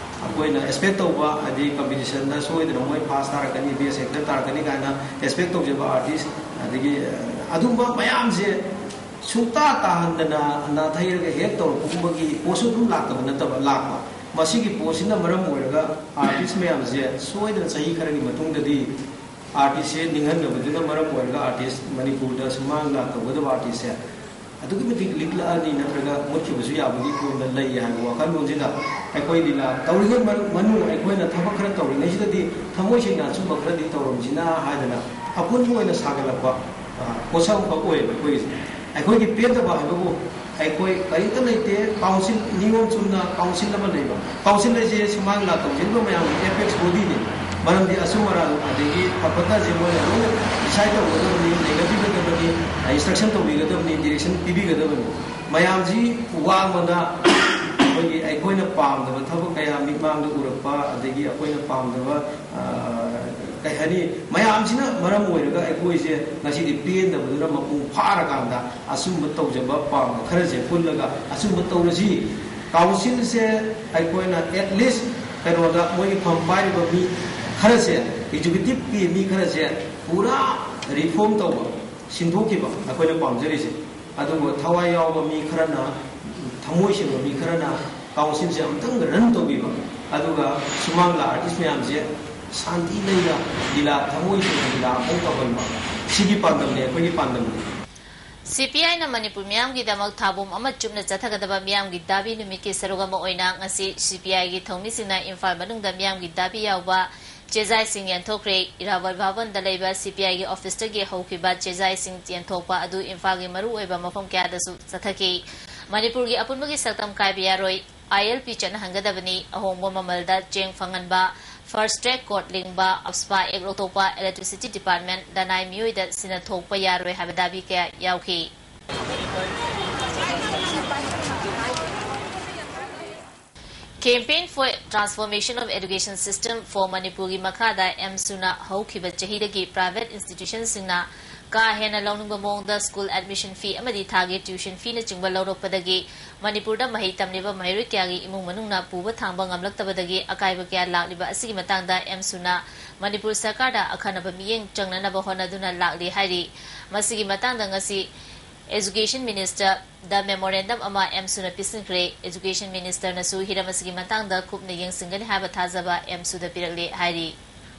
ꯑꯩꯈꯣꯏꯅ expect ꯇꯧꯕ ꯍꯥꯏꯗꯤ competitionꯗ ꯁꯣꯏꯗꯅ ꯃꯣꯏ first ꯇꯥꯔꯛꯀꯅꯤ, best actor ꯇꯥꯔꯛꯀꯅꯤ ꯀꯥꯏꯅ expect ꯇꯧꯖꯕ artist, ꯑꯗꯒꯤ ꯑꯗꯨꯝꯕ ꯃꯌꯥꯝꯁꯦ ꯁꯨꯡꯇꯥ ꯇꯥꯍꯟꯗꯅ ꯅꯥꯊꯩꯔꯒ ꯍꯦꯛ ꯇꯧꯔꯛꯄꯒꯨꯝꯕꯒꯤ ꯄꯣꯠꯁꯨ ꯑꯗꯨꯝ ꯂꯥꯛꯇꯕ ꯅꯠꯇꯕ ꯂꯥꯛꯄ꯫ ꯃꯁꯤꯒꯤ ꯄꯣꯠꯁꯤꯅ ꯃꯔꯝ ꯑꯣꯏꯔꯒ artist ꯃꯌꯥꯝꯁꯦ ꯁꯣꯏꯗꯅ ꯆꯍꯤ ꯈꯔꯒꯤ ꯃꯇꯨꯡꯗꯗꯤ artistꯁꯦ ꯅꯤꯡꯍꯟꯅꯕꯗꯨꯅ ꯃꯔꯝ ꯑꯣꯏꯔꯒ artist ꯃꯅꯤꯄꯨꯔꯗ ꯁꯨꯃꯥꯡ ꯂꯤꯂꯥ ꯇꯧꯒꯗꯕ artistꯁꯦ ꯑꯗꯨꯛꯀꯤ ꯃꯇꯤꯛ ꯂꯤꯛꯂꯛꯑꯅꯤ ꯅꯠꯇ꯭ꯔꯒ ꯃꯨꯠꯈꯤꯕꯁꯨ ꯌꯥꯕꯒꯤ ꯐꯤꯕꯝꯗ ꯂꯩ ꯍꯥꯏꯕ ꯋꯥꯈꯜꯂꯣꯟꯁꯤꯗ ꯑꯩꯈꯣꯏ ꯂꯤꯂꯥ ꯇꯧꯔꯤꯉꯩ ꯃꯅꯨꯡ ꯑꯩꯈꯣꯏꯅ ꯊꯕꯛ ꯈꯔ ꯇꯧꯔꯤꯉꯩꯁꯤꯗꯗꯤ ꯊꯃꯣꯏ ꯁꯦꯡꯅ ꯑꯆꯨꯝꯕ ꯈꯔꯗꯤ ꯇꯧꯔꯝꯁꯤꯅ ꯍꯥꯏꯗꯅ ꯑꯄꯨꯟꯕ ꯑꯣꯏꯅ ꯁꯥꯒꯠꯂꯛꯄ ꯄꯣꯠꯁꯛ ꯑꯃꯈꯛ ꯑꯣꯏꯌꯦꯕ ꯑꯩꯈꯣꯏꯒꯤꯁꯦ꯫ ꯑꯩꯈꯣꯏꯒꯤ ꯄꯦꯟꯗꯕ ꯍꯥꯏꯕꯕꯨ ꯑꯩꯈꯣꯏ ꯀꯔꯤꯝꯇ ꯂꯩꯇꯦ꯫ Council ꯅꯤꯌꯣꯝ ꯆꯨꯝꯅ council ꯑꯃ ꯂꯩꯕ, council ꯍꯥꯏꯁꯦ ꯁꯨꯃꯥꯡ ꯂꯤꯂꯥ ꯇꯧꯖꯔꯤꯕ ꯃꯌꯥꯝꯒꯤ apex bodyꯅꯤ꯫ ꯃꯔꯝꯗꯤ ꯑꯆꯨꯝ ꯑꯔꯥꯟ ꯑꯗꯒꯤ ꯐ ꯐꯠꯇꯁꯦ ꯃꯣꯏꯅ ꯂꯣꯏꯅ ꯗꯤꯁꯥꯏꯠ ꯇꯧꯒꯗꯕꯅꯤ, ꯅꯩꯅꯕꯤꯒꯗꯕꯅꯤ, ꯏꯟꯁꯇ꯭ꯔꯛꯁꯟ ꯇꯧꯕꯤꯒꯗꯕꯅꯤ, ꯗꯤꯔꯦꯛꯁꯟ ꯄꯤꯕꯤꯒꯗꯕꯅꯤ꯫ ꯃꯌꯥꯝꯁꯤ ꯋꯥ ꯑꯃꯗ ꯑꯩꯈꯣꯏꯒꯤ ꯑꯩꯈꯣꯏꯅ ꯄꯥꯝꯗꯕ ꯊꯕꯛ ꯀꯌꯥ ꯃꯤꯠꯃꯥꯡꯗ ꯎꯔꯛꯄ, ꯑꯗꯒꯤ ꯑꯩꯈꯣꯏꯅ ꯄꯥꯝꯗꯕ, ꯑ, ꯀꯩ ꯍꯥꯏꯅꯤ, ꯃꯌꯥꯝꯁꯤꯅ ꯃꯔꯝ ꯑꯣꯏꯔꯒ ꯑꯩꯈꯣꯏꯁꯦ ꯉꯁꯤꯗꯤ ꯄꯦꯟꯗꯕꯗꯨꯅ ꯃꯄꯨꯡ ꯐꯥꯔꯀꯥꯟꯗ ꯑꯆꯨꯝꯕ ꯇꯧꯖꯕ ꯄꯥꯝꯕ ꯈꯔꯁꯦ ꯄꯨꯜꯂꯒ ꯑꯆꯨꯝꯕ ꯇꯧꯔꯁꯤ꯫ ꯀꯥꯎꯟꯁꯤꯜꯁꯦ ꯑꯩꯈꯣꯏꯅ at least ꯀꯩꯅꯣꯗ ꯃꯣꯏꯒꯤ ꯐꯝ ꯄꯥꯏꯔꯤꯕ ꯃꯤ ꯈꯔꯁꯦ, ꯑꯦꯛꯖꯤꯀ꯭ꯌꯨꯇꯤꯚꯀꯤ ꯃꯤ ꯈꯔꯁꯦ ꯄꯨꯔꯥ ꯔꯤꯐꯣꯔꯝ ꯇꯧꯕ, ꯁꯤꯟꯗꯣꯛꯈꯤꯕ ꯑꯩꯈꯣꯏꯅ ꯄꯥꯝꯖꯔꯤꯁꯦ꯫ ꯑꯗꯨꯒ ꯊꯋꯥꯏ ꯌꯥꯎꯕ ꯃꯤ ꯈꯔꯅ, ꯊꯃꯣꯏ ꯁꯦꯡꯕ ꯃꯤ ꯈꯔꯅ ꯀꯥꯎꯟꯁꯤꯜꯁꯦ ꯑꯃꯨꯛꯇꯪ ꯔꯟ ꯇꯧꯕꯤꯕ, ꯑꯗꯨꯒ ꯁꯨꯃꯥꯡ ꯂꯥꯛ ꯑꯥꯔꯇꯤꯁ ꯃꯌꯥꯝꯁꯦ ꯁꯥꯟꯇꯤ ꯂꯩꯅ ꯂꯤꯂꯥ, ꯊꯃꯣꯏ ꯁꯦꯡꯅ ꯂꯤꯂꯥ ꯑꯃꯨꯛ ꯇꯧꯍꯟꯕ, ꯁꯤꯒꯤ ꯄꯥꯟꯗꯝꯅꯦ, ꯑꯩꯈꯣꯏꯒꯤ ꯄꯥꯟꯗꯝꯅꯦ꯫ ꯁꯤ ꯄꯤ ꯑꯥꯏꯅ ꯃꯅꯤꯄꯨꯔ ꯃꯤꯌꯥꯝꯒꯤꯗꯃꯛ ꯊꯥꯕꯣꯝ ꯑꯃ ꯆꯨꯞꯅ ꯆꯠꯊꯒꯗꯕ ꯃꯤꯌꯥꯝꯒꯤ ꯗꯥꯕꯤ ꯅꯨꯃꯤꯠꯀꯤ ꯁꯔꯨꯛ ꯑꯃ ꯑꯣꯏꯅ ꯉꯁꯤ ꯁꯤ ꯄꯤ ꯑꯥꯏꯒꯤ ꯊꯧꯃꯤꯁꯤꯡꯅ ꯏꯝꯐꯥꯜ ꯃꯅꯨꯡꯗ ꯃꯤꯌꯥꯝꯒꯤ ꯗꯥꯕꯤ ꯌꯥꯎꯕ ꯆꯦꯖꯥꯏꯁꯤꯡ ꯌꯦꯟꯊꯣꯛꯈ꯭ꯔꯦ꯫ ꯏꯔꯥꯕꯣꯠ ꯚꯕꯟꯗ ꯂꯩꯕ ꯁꯤ ꯄꯤ ꯑꯥꯏꯒꯤ ꯑꯣꯐꯤꯁꯇꯒꯤ ꯍꯧꯈꯤꯕ ꯆꯦꯖꯥꯏꯁꯤꯡ ꯌꯦꯟꯊꯣꯛꯄ ꯑꯗꯨ ꯏꯝꯐꯥꯜꯒꯤ ꯃꯔꯨꯑꯣꯏꯕ ꯃꯐꯝ ꯀꯌꯥꯗꯁꯨ ꯆꯠꯊꯈꯤ꯫ ꯃꯅꯤꯄꯨꯔꯒꯤ ꯑꯄꯨꯟꯕꯒꯤ ꯁꯛꯇꯝ ꯀꯥꯏꯕ ꯌꯥꯔꯣꯏ, ꯑꯥꯏ ꯑꯦꯜ ꯄꯤ ꯆꯠꯅꯍꯟꯒꯗꯕꯅꯤ, ꯑꯍꯣꯡꯕ ꯃꯃꯜꯗ ꯆꯦꯡ ꯐꯪꯍꯟꯕ, ꯐꯥꯁꯠ ꯇ꯭ꯔꯦꯛ ꯀꯣꯔꯠ ꯂꯤꯡꯕ, ꯑꯞꯁꯄꯥ ꯑꯦꯛ ꯂꯧꯊꯣꯛꯄ, ꯏꯂꯦꯛꯇ꯭ꯔꯤꯁꯤꯇꯤ ꯗꯤꯄꯥꯔꯠꯃꯦꯟꯠ, ꯂꯅꯥꯏ ꯃꯤꯑꯣꯏꯗ ꯁꯤꯟꯅ ꯊꯣꯛꯄ ꯌꯥꯔꯣꯏ ꯍꯥꯏꯕ ꯗꯥꯕꯤ ꯀꯌꯥ ꯌꯥꯎꯈꯤ꯫ Campaign for Transformation of Education System for ꯃꯅꯤꯄꯨꯔꯒꯤ ꯃꯈꯥꯗ ꯑꯦꯝꯁꯨꯅ ꯍꯧꯈꯤꯕ ꯆꯍꯤꯗꯒꯤ ꯄ꯭ꯔꯥꯏꯚꯦꯠ ꯏꯟꯁꯇꯤꯇ꯭ꯌꯨꯁꯟꯁꯤꯡꯅ ꯀꯥ ꯍꯦꯟꯅ ꯂꯧꯅꯤꯡꯕ ꯃꯑꯣꯡꯗ ꯁ꯭ꯀꯨꯜ ꯑꯦꯗꯃꯤꯁꯟ ꯐꯤ ꯑꯃꯗꯤ ꯊꯥꯒꯤ ꯇ꯭ꯌꯨꯁꯟ ꯐꯤꯅꯆꯤꯡꯕ ꯂꯧꯔꯛꯄꯗꯒꯤ ꯃꯅꯤꯄꯨꯔꯗ ꯃꯍꯩ ꯇꯝꯂꯤꯕ ꯃꯍꯩꯔꯣꯏ ꯀꯌꯥꯒꯤ ꯏꯃꯨꯡ ꯃꯅꯨꯡꯅ ꯄꯨꯕ ꯊꯥꯡꯕ ꯉꯝꯂꯛꯇꯕꯗꯒꯤ ꯑꯀꯥꯏꯕ ꯀꯌꯥ ꯂꯥꯛꯂꯤꯕ ꯑꯁꯤꯒꯤ ꯃꯇꯥꯡꯗ ꯑꯦꯝꯁꯨꯅ ꯃꯅꯤꯄꯨꯔ ꯁꯔꯀꯥꯔꯗ ꯑꯈꯟꯅꯕ ꯃꯤꯠꯌꯦꯡ ꯆꯪꯅꯅꯕ ꯍꯣꯠꯅꯗꯨꯅ ꯂꯥꯛꯂꯤ ꯍꯥꯏꯔꯤ꯫ ꯃꯁꯤꯒꯤ ꯃꯇꯥꯡꯗ ꯉꯁꯤ Education Minister ꯗ memorandum ꯑꯃ ꯑꯦꯝꯁꯨꯅ ꯄꯤꯁꯤꯟꯈ꯭ꯔꯦ꯫ Education Minister ꯅꯁꯨ ꯍꯤꯔꯝ ꯑꯁꯤꯒꯤ ꯃꯇꯥꯡꯗ ꯀꯨꯞꯅ ꯌꯦꯡꯁꯤꯟꯒꯅꯤ ꯍꯥꯏꯕ ꯊꯥꯖꯕ ꯑꯦꯝꯁꯨꯗ ꯄꯤꯔꯛꯂꯦ ꯍꯥꯏꯔꯤ꯫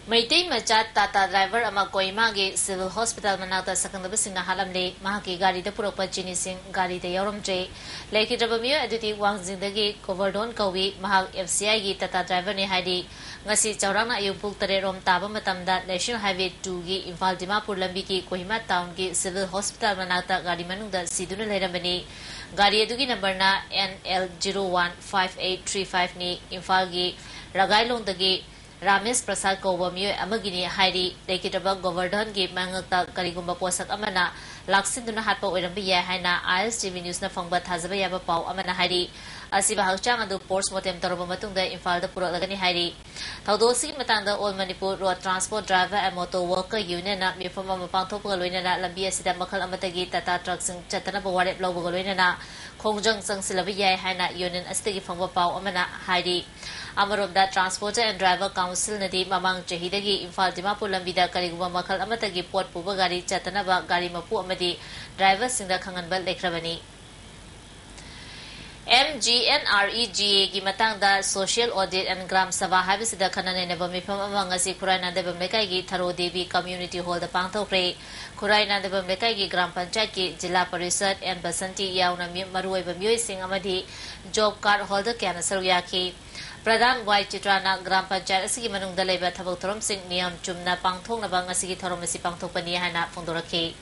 ꯃꯩꯇꯩ ꯃꯆꯥ ꯇꯥꯇꯥ ꯗ꯭ꯔꯥꯏꯚꯔ ꯑꯃ ꯀꯣꯍꯤꯃꯥꯒꯤ ꯁꯤꯚꯤꯜ ꯍꯣꯁꯄꯤꯇꯥꯜ ꯃꯅꯥꯛꯇ ꯁꯛꯈꯪꯗꯕꯁꯤꯡꯅ ꯍꯥꯠꯂꯝꯂꯦ꯫ ꯃꯍꯥꯛꯀꯤ ꯒꯥꯔꯤꯗ ꯄꯨꯔꯛꯄ ꯆꯤꯅꯤꯁꯤꯡ ꯒꯥꯔꯤꯗ ꯌꯥꯎꯔꯝꯗ꯭ꯔꯦ꯫ ꯂꯩꯈꯤꯗ꯭ꯔꯕ ꯃꯤꯑꯣꯏ ꯑꯗꯨꯗꯤ ꯋꯥꯡꯖꯤꯡꯗꯒꯤ ꯒꯣꯕꯔꯙꯣꯟ ꯀꯧꯏ꯫ ꯃꯍꯥꯛ ꯑꯦꯐ ꯁꯤ ꯑꯥꯏꯒꯤ ꯇꯥꯇꯥ ꯗ꯭ꯔꯥꯏꯚꯔꯅꯤ ꯍꯥꯏꯔꯤ꯫ ꯉꯁꯤ ꯆꯥꯎꯔꯥꯛꯅ ꯑꯌꯨꯛ ꯄꯨꯡ ꯇꯔꯦꯠ ꯔꯣꯝ ꯇꯥꯕ ꯃꯇꯝꯗ National Highway two ꯒꯤ ꯏꯝꯐꯥꯜ ꯗꯤꯃꯥꯄꯨꯔ ꯂꯝꯕꯤꯒꯤ ꯀꯣꯍꯤꯃꯥ ꯇꯥꯎꯟꯒꯤ ꯁꯤꯚꯤꯜ ꯍꯣꯁꯄꯤꯇꯥꯜ ꯃꯅꯥꯛꯇ ꯒꯥꯔꯤ ꯃꯅꯨꯡꯗ ꯁꯤꯗꯨꯅ ꯂꯩꯔꯝꯕꯅꯤ꯫ ꯒꯥꯔꯤ ꯑꯗꯨꯒꯤ ꯅꯝꯕꯔꯅ N L zero one five eight three five ꯅꯤ꯫ ꯏꯝꯐꯥꯜꯒꯤ ꯔꯒꯥꯏꯂꯣꯡꯗꯒꯤ ꯔꯥꯃꯦꯁ ꯄ꯭ꯔꯁꯥꯗ ꯀꯧꯕ ꯃꯤꯑꯣꯏ ꯑꯃꯒꯤꯅꯤ ꯍꯥꯏꯔꯤ꯫ ꯂꯩꯈꯤꯗ꯭ꯔꯕ ꯒꯣꯕꯔꯙꯟꯒꯤ ꯃꯉꯛꯇ ꯀꯔꯤꯒꯨꯝꯕ ꯄꯣꯠꯁꯛ ꯑꯃꯅ ꯂꯥꯛꯁꯤꯟꯗꯨꯅ ꯍꯥꯠꯄ ꯑꯣꯏꯔꯝꯕ ꯌꯥꯏ ꯍꯥꯏꯅ ISTV News ꯅ ꯐꯪꯕ ꯊꯥꯖꯕ ꯌꯥꯕ ꯄꯥꯎ ꯑꯃꯅ ꯍꯥꯏꯔꯤ꯫ ꯑꯁꯤꯕ ꯍꯛꯆꯥꯡ ꯑꯗꯨ post mortem ꯇꯧꯔꯕ ꯃꯇꯨꯡꯗ ꯏꯝꯐꯥꯜꯗ ꯄꯨꯔꯛꯂꯒꯅꯤ ꯍꯥꯏꯔꯤ꯫ ꯊꯧꯗꯣꯛ ꯑꯁꯤꯒꯤ ꯃꯇꯥꯡꯗ All Manipur Road Transport Driver and Motor Worker Union ꯅ ꯃꯤꯐꯝ ꯑꯃ ꯄꯥꯡꯊꯣꯛꯄꯒ ꯂꯣꯏꯅꯅ ꯂꯝꯕꯤ ꯑꯁꯤꯗ ꯃꯈꯜ ꯑꯃꯠꯇꯒꯤ ꯇꯥꯇꯥ ꯇ꯭ꯔꯛꯁꯤꯡ ꯆꯠꯇꯅꯕ ꯋꯥꯔꯦꯞ ꯂꯧꯕꯒ ꯂꯣꯏꯅꯅ ꯈꯣꯡꯖꯪ ꯆꯪꯁꯤꯜꯂꯕ ꯌꯥꯏ ꯍꯥꯏꯅ ꯌꯨꯅꯤꯌꯟ ꯑꯁꯤꯗꯒꯤ ꯐꯪꯕ ꯄꯥꯎ ꯑꯃꯅ ꯍꯥꯏꯔꯤ꯫ ꯑꯃꯔꯣꯝꯗ, Transporter and Driver Council ꯅꯗꯤ ꯃꯃꯥꯡ ꯆꯍꯤꯗꯒꯤ ꯏꯝꯐꯥꯜ ꯗꯤꯃꯥꯄꯨꯔ ꯂꯝꯕꯤꯗ ꯀꯔꯤꯒꯨꯝꯕ ꯃꯈꯜ ꯑꯃꯠꯇꯒꯤ ꯄꯣꯠ ꯄꯨꯕ ꯒꯥꯔꯤ ꯆꯠꯇꯅꯕ ꯒꯥꯔꯤ ꯃꯄꯨ ꯑꯃꯗꯤ ꯗ꯭ꯔꯥꯏꯚꯔꯁꯤꯡꯗ ꯈꯪꯍꯟꯕ ꯂꯩꯈ꯭ꯔꯕꯅꯤ꯫ MGNREGA ꯒꯤ ꯃꯇꯥꯡꯗ Social Audit and ꯒ꯭ꯔꯥꯝ ꯁꯚꯥ ꯍꯥꯏꯕꯁꯤꯗ ꯈꯟꯅ ꯅꯩꯅꯕ ꯃꯤꯐꯝ ꯑꯃ ꯉꯁꯤ ꯈꯨꯔꯥꯏ ꯅꯥꯟꯗꯩꯕꯝ ꯂꯩꯀꯥꯏꯒꯤ ꯊꯔꯣ ꯗꯦꯕꯤ Community Hall ꯗ ꯄꯥꯡꯊꯣꯛꯈ꯭ꯔꯦ꯫ ꯈꯨꯔꯥꯏ ꯅꯥꯟꯗꯩꯕꯝ ꯂꯩꯀꯥꯏꯒꯤ ꯒ꯭ꯔꯥꯝ ꯄꯟꯆꯥꯌꯠꯀꯤ ꯖꯤꯂꯥ ꯄꯔꯤꯁꯠ, ꯑꯦꯟ ꯕꯁꯟꯇꯤ ꯌꯥꯎꯅ ꯃꯤ-, ꯃꯔꯨꯑꯣꯏꯕ ꯃꯤꯑꯣꯏꯁꯤꯡ ꯑꯃꯗꯤ job card holder ꯀꯌꯥꯅ ꯁꯔꯨꯛ ꯌꯥꯈꯤ꯫ ꯄ꯭ꯔꯙꯥꯟ ꯋꯥꯏ ꯆꯤꯇ꯭ꯔꯥꯅ ꯒ꯭ꯔꯥꯝ ꯄꯟꯆꯥꯌꯠ ꯑꯁꯤꯒꯤ ꯃꯅꯨꯡꯗ ꯂꯩꯕ ꯊꯕꯛ ꯊꯧꯔꯝꯁꯤꯡ ꯅꯤꯌꯝ ꯆꯨꯝꯅ ꯄꯥꯡꯊꯣꯛꯅꯕ ꯉꯁꯤꯒꯤ ꯊꯧꯔꯝ ꯑꯁꯤ ꯄꯥꯡꯊꯣꯛꯄꯅꯤ ꯍꯥꯏꯅ ꯐꯣꯡꯗꯣꯔꯛꯈꯤ꯫